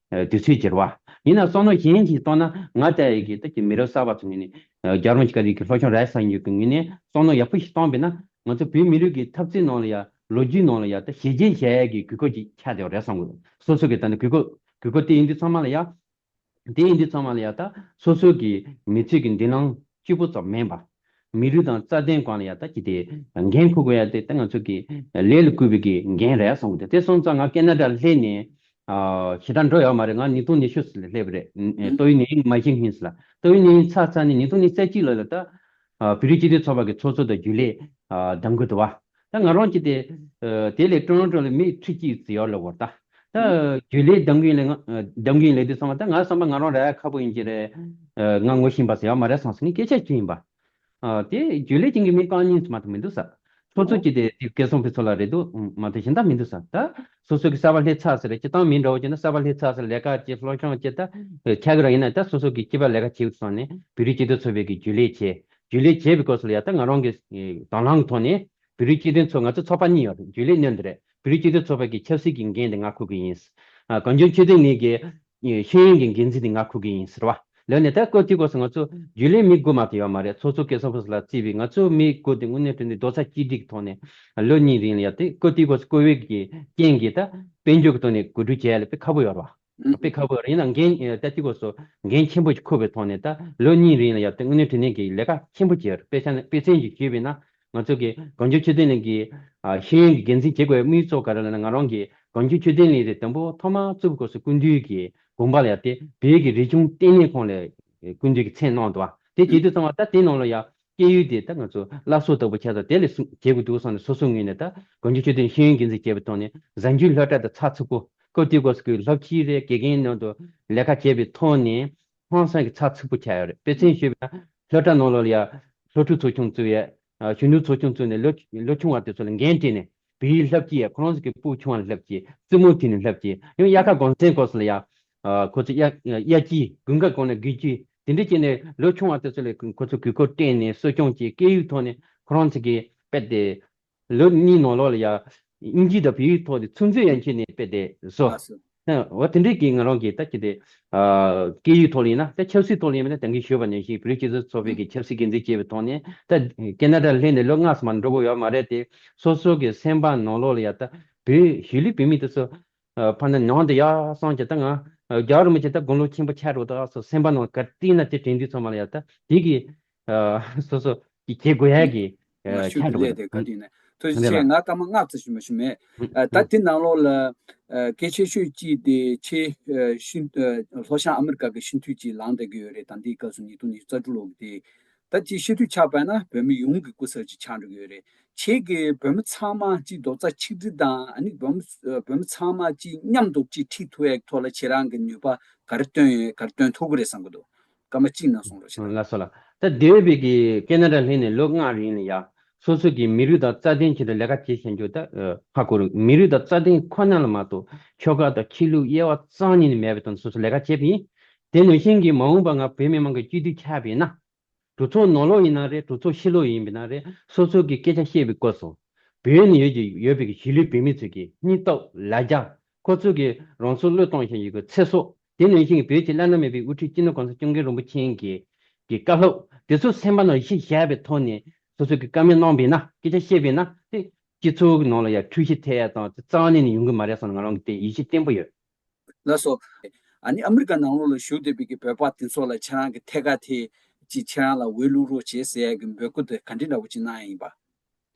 དུས་ཚོད་ཅིག་རེད་བ། ཡིན་ན་བསམ་བློ་གཞན་ཞིག་བཏང་ན་ང་ལྟ་ཡི་གི་ད་ཀྱི་མི་རབས་གསར་པ་ཚོ་ངོས་ནས་རྒྱལ་རོང་ཅིག་ག་རིག་གི་སློབ་སྦྱོང་རག་ས་ཡོད་ཀྱི་ངོས་ནས་བསམ་བློ་ཡག་པོ་ཞིག་བཏང་བས་ན་ང་ཚོ་བོད་མི་རིགས་ཀྱི་འཐབ་རྩོད་ནང་ལ་ཡ་ལོ་རྒྱུས་ནང་ལ་ཡ་ད་ཞེ་བརྗེད་བྱ་ཡ་གི་དགོས་མཁོ་ཅིག་ཆགས་བསྡད་པ་རེད་བསམ་གི་སོ་སོ་གི་ད་ནི་དགོས་མཁོ་དགོས་མཁོ་དེ་ཡིན་དུས་ཚང་མ་ལ་ཡ། དེ་ཡིན་དུས་ཚང་མ་ལ་ཡ་ད་སོ་སོ་གི་མི་ཚེ་གི་མདུན་ལམ་གཅིག་པུ་ཙམ་མིན་པ། མི་རིགས་དང་རྩ་དོན་སྒང་ལ་ཡ་ད་ཅི་སྟེ་འགན་འཁུར་དགོས་ཡ་དེ་ད་ང་ཚོ་གི་ལས་ལ་བསྐུལ་བའི་གི་འགན་རེད་གསུངས་ཏེ་དེ་སོང་ཙང་ང་ཀེ་ན་ཌ་སླེབས་ནས་ཨ་ཞེ་དྲག་འགྲོ་ཡོད་མ་རེད། ང་ཉིས་སྟོང་ཉི་ཤུ་ལ་སླེབས་པ་རེད། ཏོག་དབྱིབས་ནད་ཡམས་མ་ཤི་སྔོན་ལ་ཏོག་དབྱིབས་ནད་ཡམས་ཚར་ཚར་ནས་ཉིས་སྟོང་ཉི་ཤུ་རྩ་གཅིག་ལོ་ལ་ད་ཨ་བོད་རིགས་སྤྱི་མཐུན་ཚོགས་པ་གི་ཚོགས་གཙོ་དང་རྒྱུན་ལས་ཨ་གདམ་གི་འདུག་བ། ད་ང་རང་གཅིག་དེ་ཨ་དེ་ལས་ཀྲོ་རོན་ཀྲོ་ལ་མི་ཁྲི་གཅིག་ཙམ་ཡོད་ལབ་བར་ད་ད་རྒྱུན་ལས་གདམ་གི་ལས་ང་ཨ་གདམ་གི་ལས་དུས་ཚང་མ་ད་ང་བསམ་པ་ང་རང་རག་ཡ་ཁག་པོ་ཡིན་གྱི་རེད། ཨ་ང་ངོ་ཤེས་པ་ཟེར་ཡ་མ་རེད་བསམ་སོང་ངས་སྐད་ཆ་བྱས་ཡིན་པ། ཨ་དེ་རྒྱུན་ལས་ཅན་གྱི་མི་རྐང་གཉིས་ཙམ་མ་གཏོགས་མི་འདུག་ས། ཚོགས་གཙོ་གཅིག་དེ་དེ་སྐལ་བཟང་ཕུན་ཚོགས་ལགས་རེད་འདུག་མ་གཏོགས་གཞན་དག་མི་འདུག་ས། ད་སོ་སོ་གི་གསར་པ་སླེབས་ཚར་ཟེར་རེད་སྤྱི་བཏང་མི་འདྲ་བོ་བྱས་ན་གསར་པ་སླེབས་ཚར་ཟེར་ལས་ཀ་བྱེད་སློབ་སྦྱོང་བྱེད་ད་ཁྱད་གི་རང་ཡིན་ན་ད་སོ་སོ་གི་སྤྱི་པ་ལས་ཀ་བྱེད་དུས་ཚང་ནས་བོད་རིགས་སྤྱི་མཐུན་ཚོགས་པའི་གི་རྒྱུན་ལས་བྱེད། རྒྱུན་ལས་བྱེད་པའི་སྐབས་སུ་ལ་ཡ་ད་ང་རང་གི་ཨེ་དང་བླངས་ཐོག་ནས་བོད་རིགས་སྤྱི་མཐུན་ཚོགས་ང་ཚོ་ཚོགས་པ་གཉིས་ཡོད་རེད། རྒྱུན་ལས་གནོན་འདི་རེད། བོད་རིགས་སྤྱི་མཐུན་ཚོགས་པའི་གི་ཆབ་སྲིད་ཀྱི་འགན་དེ་ང་འཁུར་གི་ཡིན། ཨ་གངས་ལྗོངས་ཆོས་ལྡན་གླིང་གི་ཨེ་ཤེས་ཡོན་གྱི་འགན་འཛིན་དེ་ང་འཁུར་གི་ཡིན་ཟེར་བ། ལོན་ནས་ད་སྐབས་དེ་སྐབས་སུ་ང་ཚོ་རྒྱུན་ལས་མི་དགུ་མ་གཏོགས་ཡོད་མ་རེད། ཚོགས་གཙོ་སྐལ་བཟང་ཕུན་ཚོགས་ལགས་གཙོས་པའི་ང་ཚོ་མི་དགུ་དེ་དངོས་གནས་དྲང་གནས་རྡོག་རྩ་གཅིག་སྒྲིལ་གྱི་ཐོག་ནས་ལོ་གཉིས་རིང་ལ་ཡ་དེ་སྐབས་དེ་སྐབས་སུ་ཀོ་བིཌ་ཀྱི་རྐྱེན་གྱིས་ད་དཔལ་འབྱོར་གྱི་ཐོག་ནས་གོ་སྒྲིག་བྱས་ཡ་ལ་དཔེ་ཁག་པོ་ཡོད་རེད་བ། དཔེ་ཁག་པོ་ཡིན་ན་འགན་ད་ཅི་སྐོར་སོ་འགན་ཆེན་པོ་ཞིག་འཁུར་བའི་ཐོག་ནས་ད་ལོ་གཉིས་རིང་ལ་ཡ་ད་དངོས་གནས་དྲང་གནས་ཀྱི་ལས་ཀ་ཆེན་པོ་བྱས་ཡོད་རེད། དཔེ་ཆ་ནི་དཔེ་མཚོན་ཞིག་ཞུས་པས་ན་ང་ཚོ་གི་གངས་ལྗོངས་ཆོས་ལྡན་གླིང་གི་ཨ་ཤེས་ཡོན་གྱི་འགན་འཛིན་བྱེད་དགོས་པའི་དམིགས་ཡུལ་གཙོ་བོ་ག་རེ་ལབ་ན་ང་རང་གི་གངས་ལྗོངས་ཆོས་ལྡན་གླིང་དེ་དང་པོ་ཐོག་མར་བཙུགས་སྐབས་སུ་སྐུ་མདུན་གྱི་དགོངས་པ་ལ་ཡ་དེ་བོད་ཀྱི་རིག་གཞུང་ལྟེ་གནས་ཁང་ལ་སྐུ་མདུན་གྱིས་མཚན་གནང་འདུག་བ། དེ་བྱེད་དུས་ཙམ་པ་ད་དེ་ནང་ལ་ཡ་སྐད་ཡིག་དེ་ད་ང་ཚོ་བླ་སྲོག་ལྟ་བུ་ཆགས་ཙང་དེ་ལས་སུ་བྱེད་དགོས་འདུག་བསམ་ནས་སོ་སོའི་ངོས་ནས་ད་གངས་ལྗོངས་ཆོས་ལྡན་ཤེས་ཡོན་འགན་འཛིན་བྱས་པའི་ཐོག་ནས་གཟའ་མཇུག་སློབ་གྲྭ་དང་ཚགས་ཚུད་པོ་སྐབས་དེ་སྐབས་སུ་སློབ་སྤྱི་རེད་དགེ་རྒན་ནང་དུ་ལས་ཀ་བྱས་པའི་ཐོག་ནས་ཧང་སང་གི་ཚགས་ཚུད་པོ་ཆགས་ཡོད་རེད། དཔེ་མཚོན་ཞུས་པ་ན་སློབ་གྲྭ་ནང་ལོགས་ལ་ཡ་སློབ་ཕྲུག་ཚོགས་ཆུང་བཙུགས་ཡས་གཞོན་ནུ་ཚོགས་ཆུང་བཙུགས་ནས་ལོ་ལོ་ཆུང་བ་དེ་ཚོ་ལ་འགན་སྤྲད་ནས་བོད་ཡིག་བསླབ་ཀྱི་ཡས་ཁོ་རང་ཚོ་གི་སྤུ་ཆུང་བ་ལ་བསླབ་ཀྱི་རྩེད་མོ་མཐུད་ནས་བསླབ་ཀྱི་ཡང་དབྱར་ཁ་དགོང་ཟས་སྐབས་སུ་ལ་ཡ་ཁོ་ཚོ་དབྱར་དབྱར་སྐྱིད་དགུན་ཁ་གོང་ནས་དགུན་སྐྱིད་དེ་འདྲ་བྱས་ནས་ལོ་ཆུང་བ་དེ་ཚོ་ལ་ཁོ་ཚོ་གུས་བཀུར་སྤྲད་ནས་གསོ་སྐྱོང་བྱས་སྐད་ཡིག་ཐོག་ནས་ཁོ་རང་ཚོ་གི་དཔེ་དེ། ལོ་གཉིས་ནང་ལོགས་ལ་ཡ་དབྱིན་ཇི་དང་བོད་ཡིག་ཐོག་ཏུ་ཚུན་ཚོད་ཡན་ཆད་ནས་སྤེལ་ཏེ་བཟོ། ལགས་སོ། ཨ་འོ་དེ་འདྲའི་གི་ང་རང་གི་ད་ཅི་སྟེ་ཨ་སྐད་ཡིག་ཐོག་ལ་ཡིན་ན་ད་ཆབ་སྲིད་ཐོག་ལ་ཡིན་ན་ད་གིན་ཞུས་པ་ནང་བཞིན་བོད་རིགས་སྤྱི་མཐུན་ཚོགས་པའི་གི་ཆབ་སྲིད་འགན་འཛིན་བྱས་པའི་ཐོག་ནས་ད་ཀེ་ན་ཌ་སླེབས་ནས་ལོ་ལྔ་ཙམ་མ་འགྲོ་གི་ཡོད་མ་རེད་དེ། སོ་སོ་གི་སེམས་པ་ནང་ལོགས་ལ་ཡ་ད་བོད་གཞིས་ལུས་བོད་མི་དེ་ཚོ་ཨ་ཕར་ནས་ནང་དུ་ཡར་སོང་ཀྱི་ད་ང་རྒྱལ་བ་རིན་པོ་ཆེ་ད་དགུང་ལོ་ཆེན་པོ་ཆགས་འགྲོ་ད་སོ་སེམས་པ་ནང་ག་རེ་བལྟས་ན་དེ་དྲན་དུས་ཚང་མ་ལ་ཡ་ད་དེ་གི་ཨ་སོ་སོ་གི་བྱེད་དགོས་ཡ་གི་མ་ཨ་ཤུགས་ཆགས་ཀྱི་འགྲོ་གི་ལས་དེ་ག་རེ་ཡིན་ན། ཐུགས་རྗེ་ཆེ། ང་སྐར་མ་ལྔ་ཙམ་ཞུ་མ་ཞུ་མེད། ཨ་ད་དེ་ནང་ལོགས་ལ་ཨ་གལ་ཆེ་ཤོས་གཅིག་དེ་ཆེ་ཨ་ཤིན་ཨ་ལྷོ་བྱང་ཨ་མི་རི་ཀ་གི་སྤྱི་འཐུས་གཅིག་ལངས་བསྡད་ཀྱི་ཡོད་རེད། ད་ལྟའི་སྐབས་སུ་ཉིས་སྟོང་ཉི་ཤུ་རྩ་དྲུག་ལོ་གི་དེ། ད་ཅིག་སྤྱི་འཐུས་ཆགས་པ་ན་བོད་མི་ཡོངས་ཀྱི་སྐུ་ཚབ་ཅིག་ཆགས་འགྲོ་གི་ཡོད་རེད། ཁྱེད་ཀྱིས་བོད་མི་ཚང་མ་ཅིག་རྡོག་རྩ་ཆིག་སྒྲིལ་དང་ཨ་ནི་བོད་མི་ཨ་བོད་མི་ཚང་མ་ཅིག་མཉམ་དུ་ཅིག་ཁྲིད་ཐུབ་ཡག་ཐོག་ལ་ཁྱེད་རང་གི་ནུས་པ་ག་རེ་བཏོན་ཡོད་ག་རེ་བཏོན་ཐུབ་ཀྱི་རེད་བསམ་གྱི་འདུག་སྐར་མ་གཅིག་ནང་གསུངས་རོགས་བྱེད་དང་། ལགས་སོ་ལགས། ད་འདས་པའི་གི་ཀེ་ན་ཌ་སླེབས་ནས་ལོ་ལྔ་རིང་ལ་ཡ་སོ་སོ་གི་མི་རིགས་དང་རྩ་དོན་ཆེད་དུ་ལས་ཀ་བྱེད་བཞིན་རྒྱུ་ད་ཧ་གོ་རེད། མི་རིགས་དང་རྩ་དོན་ཁོ་ན་ལ་མ་གཏོགས་ཆོལ་ཁ་དང་ཆོས་ལུགས་དབྱེ་བ་རྩ་ནས་ནི་མེད་པའི་ཐོག་ནས་སོ་སོ་ལས་ཀ་བྱེད་པ་ཡིན། དེ་ནང་བཞིན་གྱི་མ་འོངས་པ་ང་བོད་མི་མང་གི་སྤྱི་འཐུས་ཆགས་པ་ཡིན་ན། གྲོས་ཚོགས་ནང་ལོགས་ཡིན་ན་རེད་གྲོས་ཚོགས་ཕྱི་ལོགས་ཡིན་པ་ན་རེད་སོ་སོ་གི་སྐད་ཆ་བཤད་པའི་སྐབས་སུ། བོད་ནས་ཡོད་ཀྱི་ཡོད་པའི་གི་གཞིས་ལུས་བོད་མི་ཚོས་ཀྱི་སྙིང་སྟོབས་ལ་རྒྱ། ཁོ་ཚོ་གི་རང་སྲོག་བློས་གཏོང་བཞིན་ཡོད་ཀྱི་ཚེ་སྲོག་དེ་ནང་བཞིན་གྱི་བོད་ཀྱི་བླ་ན་མེད་པའི་དབུ་ཁྲིད་སྤྱི་ནོར་གོང་ས་སྐྱབས་མགོན་རིན་པོ་ཆེ་གི་གི་བཀའ་སློབ་དེ་ཚོ་སེམས་པ་ནང་གཞི་བཞག་པའི་ཐོག་ནས་སོ་སོ་གི་བཀའ་མོལ་གནང་བས་ན་སྐད་ཆ་བཤད་པས་ན་དེ་ སྤྱི་ཚོགས་ཀྱི་ནང་ལ་ཡང་འཁྲུག་གཞི་ཐེབས་ཡ་དང་རྩ་བ་ནས་ནས་ཡོང་གི་མ་རེད་བསམ་ནས་ང་རང་གི་དེ་ཡིད་ཆེས་བརྟན་པོ་ཡོད། ལགས་སོ། ཨ་ནི་ཨ་མི་རི་ཀ་ནང་ལོགས་ལ་བཞུགས་བསྡད་པའི་གི་བོད་པ་དེ་ཚོ་ལ་ཁྱེད་རང་གི་ཐད་ཀར་དེ་ཅིག་ཁྱེད་རང་ལ་འོས་བླུག་རོགས་བྱེད་ཟེར་ཡ་གི་འབོད་སྐུལ་དེ་ག་འདྲའི་འདྲ་བོ་ཅིག་གནང་ཡ་ཡིན་པ།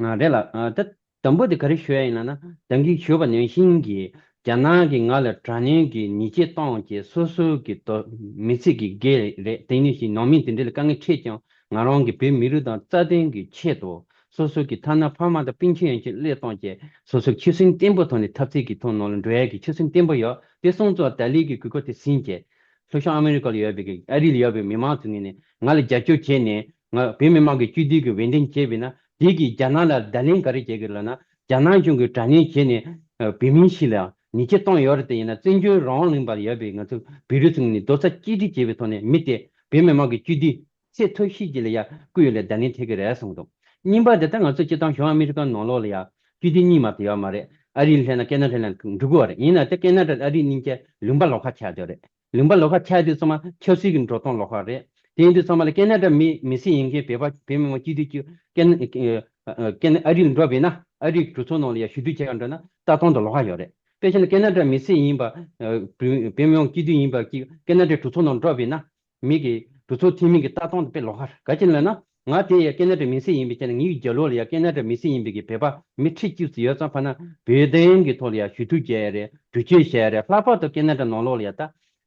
ང་རེད་ལ། ཨ་ད་དང་པོ་དེ་ག་རེ་ཞུ་ཡ་ཡིན་ན་ན། ད་གིན་ཞུས་པ་ནང་བཞིན་གྱི་རྒྱ་ནག་གིས་ང་ལ་དྲག་གནོན་གྱི་ཉེས་ཆད་བཏང་བྱས་སོ་སོ་གི་དོ་མི་ཚེ་གི་དགེ་རེད། དེ་ནས་ཞིག་ནང་མི་དེ་འདྲ་ལ་དཀའ་ངལ་འཕྲད་ཀྱང་ང་རང་གི་བོད་མི་རིགས་དང་རྩ་དོན་གྱི་ཆེད་དུ་སོ་སོ་གི་ཐ་ན་ཕ་མ་དང་སྤུན་མཆེད་ཡན་ཆད་བློས་བཏང་བྱས་སོ་སོ་ཆོད་སེམས་བརྟན་པོ་ཐོག་ནས་འཐབ་རྩོད་ཀྱི་ཐོག་ནང་ལ་འགྲོ་ཡ་གི་ཆོད་སེམས་བརྟན་པོ་ཡོད། དེ་སོང་ཙང་ད་ལན་གྱི་གོ་སྐབས་དེ་ཟིན་བྱས། ལྷོ་ཤར་ཨ་མི་རི་ཀ་ལ་ཡོད་པའི་གི་ཨ་རི་ལ་ཡོད་པའི་མི་མང་ཚོ་ངོས་ནས་ང་ལ་རྒྱབ་སྐྱོར་བྱས་ནས་ང་བོད་མི་མང་གི་སྐྱིད་སྡུག་གི་འོས་འདེམས་བྱས་པས་ན། དེ་གིས་རྒྱ་ནག་ལ་བརྡ་ལན་ག་རེ་བྱེད་ཀྱི་ལབ་ན། རྒྱ་ནག་གཞུང་གིས་དྲག་གནོན་བྱས་ནས་ཨ་བོད་མི་ཞིག་ལ་ཉེས་ཆད་བཏང་ཡོད་རེད། དེ་ཡིན་ན་བཙན་བྱོལ་རང་དབང་ལུང་པར་ཡོད་པའི་ང་ཚོ་བོད་རིགས་ཚོ་ངོས་ནས་རྡོག་རྩ་གཅིག་སྒྲིལ་བྱས་པའི་ཐོག་ནས་མི་དེ་བོད་མི་མང་གི་སྐྱིད་སྡུག་ཚད་མཐོ་ཤོས་ཅིག་ལ་ཡ་བསྐུལ་ཡོད་ལ་བརྡ་ལན་ཐེབས་ཀྱི་རེད་གསུངས་འདུག་གཉིས་པ་དེ་ལྟར་ང་ཚོ་སྤྱིར་བཏང་བྱང་ཨ་མི་རི་ཀ་ནང་ལོགས་ལ་ཡ་སྐྱིད་སྡུག་གཉིས་མ་གཏོགས་ཡོད་མ་རེད། ཨ་རི་ལ་སླེབས་ན་ཁེ་ན་ཌ་ལ་འགྲོ་དགོས་པ་རེད། ཡིན་ན་དེ་ཁེ་ན་ཌ་ཨ་རི་གཉིས་ཀ་ལུང་པ་ལོགས་ཁ་ཆགས་བསྡད་རེད། ལུང་པ་ལོགས་ཁ་ཆགས་དུས་ཚང་མ་ཆབ་སྲིད་ཀྱི་འགྲོ་སྟངས་ལོགས་ཁ་རེད། དེ་ཡིན་དུས་ཚང་མ་ལ་ཁེ་ན་ཌ་མི་མི་སེར་ཡིན་མཁན་བོད་པ་བོད་མི་མང་སྐྱིད་སྡུག་སྐྱིད་ཁེ་ན་ཨ་ཨ་ཁེ་ན་ཨ་རི་ལ་འགྲོ་བས་ན་ཨ་རིའི་གྲོས་ཚོགས་ནང་ལ་ཡ་ཞུ་གཏུག་བྱེད་ག་འགྲོ་ན་ལྟ་སྟངས་དང་ལོགས་ཁ་ཡོད་རེད། དཔེ་བྱས་ན་ཁེ་ན་ཌ་མི་སེར་ཡིན་པ་ཨ་བོད་བོད་མི་མང་སྐྱིད་སྡུག་ཡིན་པ་ཀྱི་ཁེ་ན་ཌའི་གྲོས་ཚོགས་ནང་འགྲོ་བས་ན། མི་གི་གྲོས་ཚོགས་འཐུས་མི་གི་ལྟ་སྟངས་དེ་དཔེ་ལོགས་ཁ་རེད། ག་ཅི་ལབ་ན། ང་དེ་ཡ་ཁེ་ན་ཌ་མི་སེར་ཡིན་པའི་ཆ་ནས་ངའི་རྒྱབ་ལོགས་ལ་ཡ་ཁེ་ན་ཌ་མི་སེར་ཡིན་པའི་གི་བོད་པ་མི་ཁྲི་གཅིག་ཙམ་ཡོད་ཙང་ཕ་ན་བོད་དོན་གི་ཐོག་ལ་ཡ་ཞུ་གཏུག་བྱས་ཡ་རེད། གྲོས་ཆོད་བྱས་ཡ་རེད། ལྷག་པར་དུ་ཁེ་ན་ཌ་ནང་ལོགས་ལ་ཡ་ད་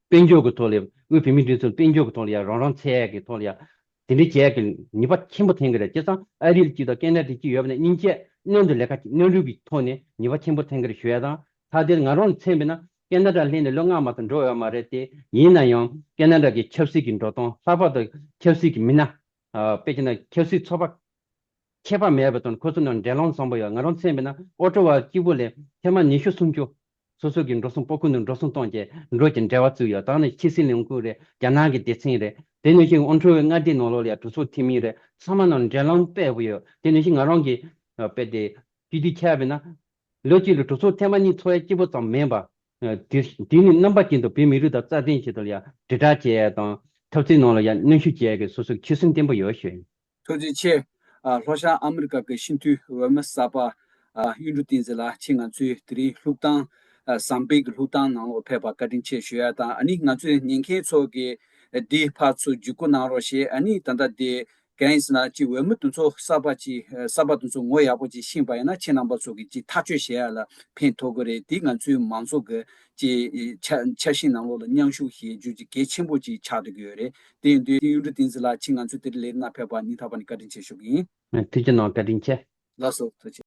དཔལ་འབྱོར་གི་ཐོག་ལ་དབུས་བོད་མིའི་སྒྲིག་འཛུགས་དཔལ་འབྱོར་གི་ཐོག་ལ་ཡ་རང་རང་འཚོལ་ཡ་གི་ཐོག་ལ་ཡ་དེ་འདྲའི་བྱས་ཡ་གི་ཉེས་པ་ཆེན་པོ་འཐེན་གི་རེད། བྱས་ཙང་ཨ་རི་གཅིག་དང་ཁེ་ན་ཌ་གཅིག་ཡོད་པ་ན་གཉིས་ཆ་སྣོན་དུ་ལས་ཀ་གཅིག་སྣོན་རུབ་གི་ཐོག་ནས་ཉེས་པ་ཆེན་པོ་འཐེན་གི་རེད་ཞུ་ཡ་དང་། ད་དེར་ང་རང་ལ་མཚོན་པས་ན་ཁེ་ན་ཌ་སླེབས་ནས་ལོ་ལྔ་མ་གཏོགས་འགྲོ་ཡོད་མ་རེད་དེ། ཡིན་ན་ཡང་ཁེ་ན་ཌ་གི་ཆབ་སྲིད་ཀྱི་འགྲོ་སྟངས་ལྷག་པར་དུ་ཆབ་སྲིད་ཀྱི་མི་སྣ། ཨ་དཔེ་བྱས་ན་ཆབ་སྲིད་ཚོགས་པ་ཁྱད་པར་མེད་པ་དང་ཁོ་ཚོ་ནང་འབྲེལ་ལམ་བཟང་པོ་ཡོད། ང་རང་མཚོན་པས་ན་ཨོ་ཊ་ཝ་གཅིག་པུ་ལས་ཐེངས་མ་ཉི་ཤུ་སུམ་ཅུ་སོ་སོ་གི་འགྲོ་སོང་པོ་ཁུ་ནང་འགྲོ་སོང་གཏོང་བྱས་འགྲོ་གི་འབྲེལ་བ་བཙུགས་ཡོད། ད་ནི་ཕྱི་སྲིད་ལས་ཁུངས་རེད། རྒྱ་ནག་གི་སྡེ་ཚན་རེད། དེ་ནང་བཞིན་ཨོ་ཊ་ཝའི་མངའ་སྡེ་ནང་ལོགས་ལ་ཡ་གྲོས་ཚོགས་འཐུས་མི་རེད། ཚང་མ་ནང་འབྲེལ་ལམ་དཔེ་པོ་ཡོད། དེ་ནང་བཞིན་ང་རང་གི་ཨ་དཔེ་དེ་སྤྱི་འཐུས་ཆགས་པས་ན། ལོ་གཅིག་ལ་གྲོས་ཚོགས་ཐེངས་མ་གཉིས་ཚོགས་ཡ་སྐྱིད་པོ་ཙམ་མིན་པ། ཨ་དེ་དེ་ནི་རྣམ་པ་ཀུན་ཏུ་བོད་མི་རིགས་དང་རྩ་དོན་ཆེད་དུ་ཡང་དྲིལ་བསྒྲགས་བྱེད་ཡ་དང་འཐབ་རྩོད་ནང་ལ་ཡང་གནོན་ཤུགས་བྱེད་ཡ་གི་སོ་སོའི་ཆོད་སེམས་བརྟན་པོ་ཡོད་ཞུ་ཡིན། ཐུགས་རྗེ་ཆེ། ཨ་ལྷོ་ཤར་ཨ་མི་རི་ཀ་གི་སྤྱི་འཐུས་འོས་མི་གསར་པ། ཨ་གཡུང་དྲུང་བསྟན་འཛིན་ལགས་ཁྱེད་ང་ཚོའི་དེ་རིང་བླུག་ཐང་། ཨ་བཟང་སྤེལ་གྱི་བླུག་ཐང་ནང་ལོགས་ཕེབས་པ་བཀའ་དྲིན་ཆེ་ཞུ་ཡ་དང་། ཨ་ནི་ང་ཚོའི་ཉན་མཁན་ཚོ་གི་འདི་ཕར་ཚུར་བརྒྱུད་སྐུར་གནང་རོགས་ཞེས། ཨ་ནི་ད་ལྟ་དེ། གང་ཡིན་ཟེར་ན་ཅིག་འོས་མི་དེ་ཚོ་གསར་པ་ཅིག་གསར་པ་དེ་ཚོ་ངོ་ཡག་པོ་ཅིག་ཤེས་པ་ཡིན་ན་ཁྱེད་རྣམ་པ་ཚོ་གི་ཅིག་ཐག་གཅོད་བྱེད་ཡ་ལ་ཕན་ཐོགས་ཀྱི་རེད། དེ་ང་ཚོའི་མང་ཚོགས་ཀྱི་ཅིག་ཆ་འཆར་གཞི་ནང་ལོགས་ལ་མཉམ་ཞུགས་བྱེད་རྒྱུ་ཅིག་གལ་ཆེན་པོ་ཅིག་ཆགས་བསྡད་ཀྱི་ཡོད་རེད། དེ་ཡིན་དུས་གཡུང་དྲུང་བསྟན་འཛིན་ལགས་ཁྱེད་ང་ཚོའི་དེ་རིང་ལས་རིམ་ནང་ཕེབས་པ་སྙིང་ཐག་པ་ནས་བཀའ་དྲིན་ཆེ་ཞུ་གི་ཡིན། ཐུགས་རྗེ་གནང་། བཀའ་དྲིན་ཆེ། ལགས་སོ། ཐུགས་རྗེ་ཆེ།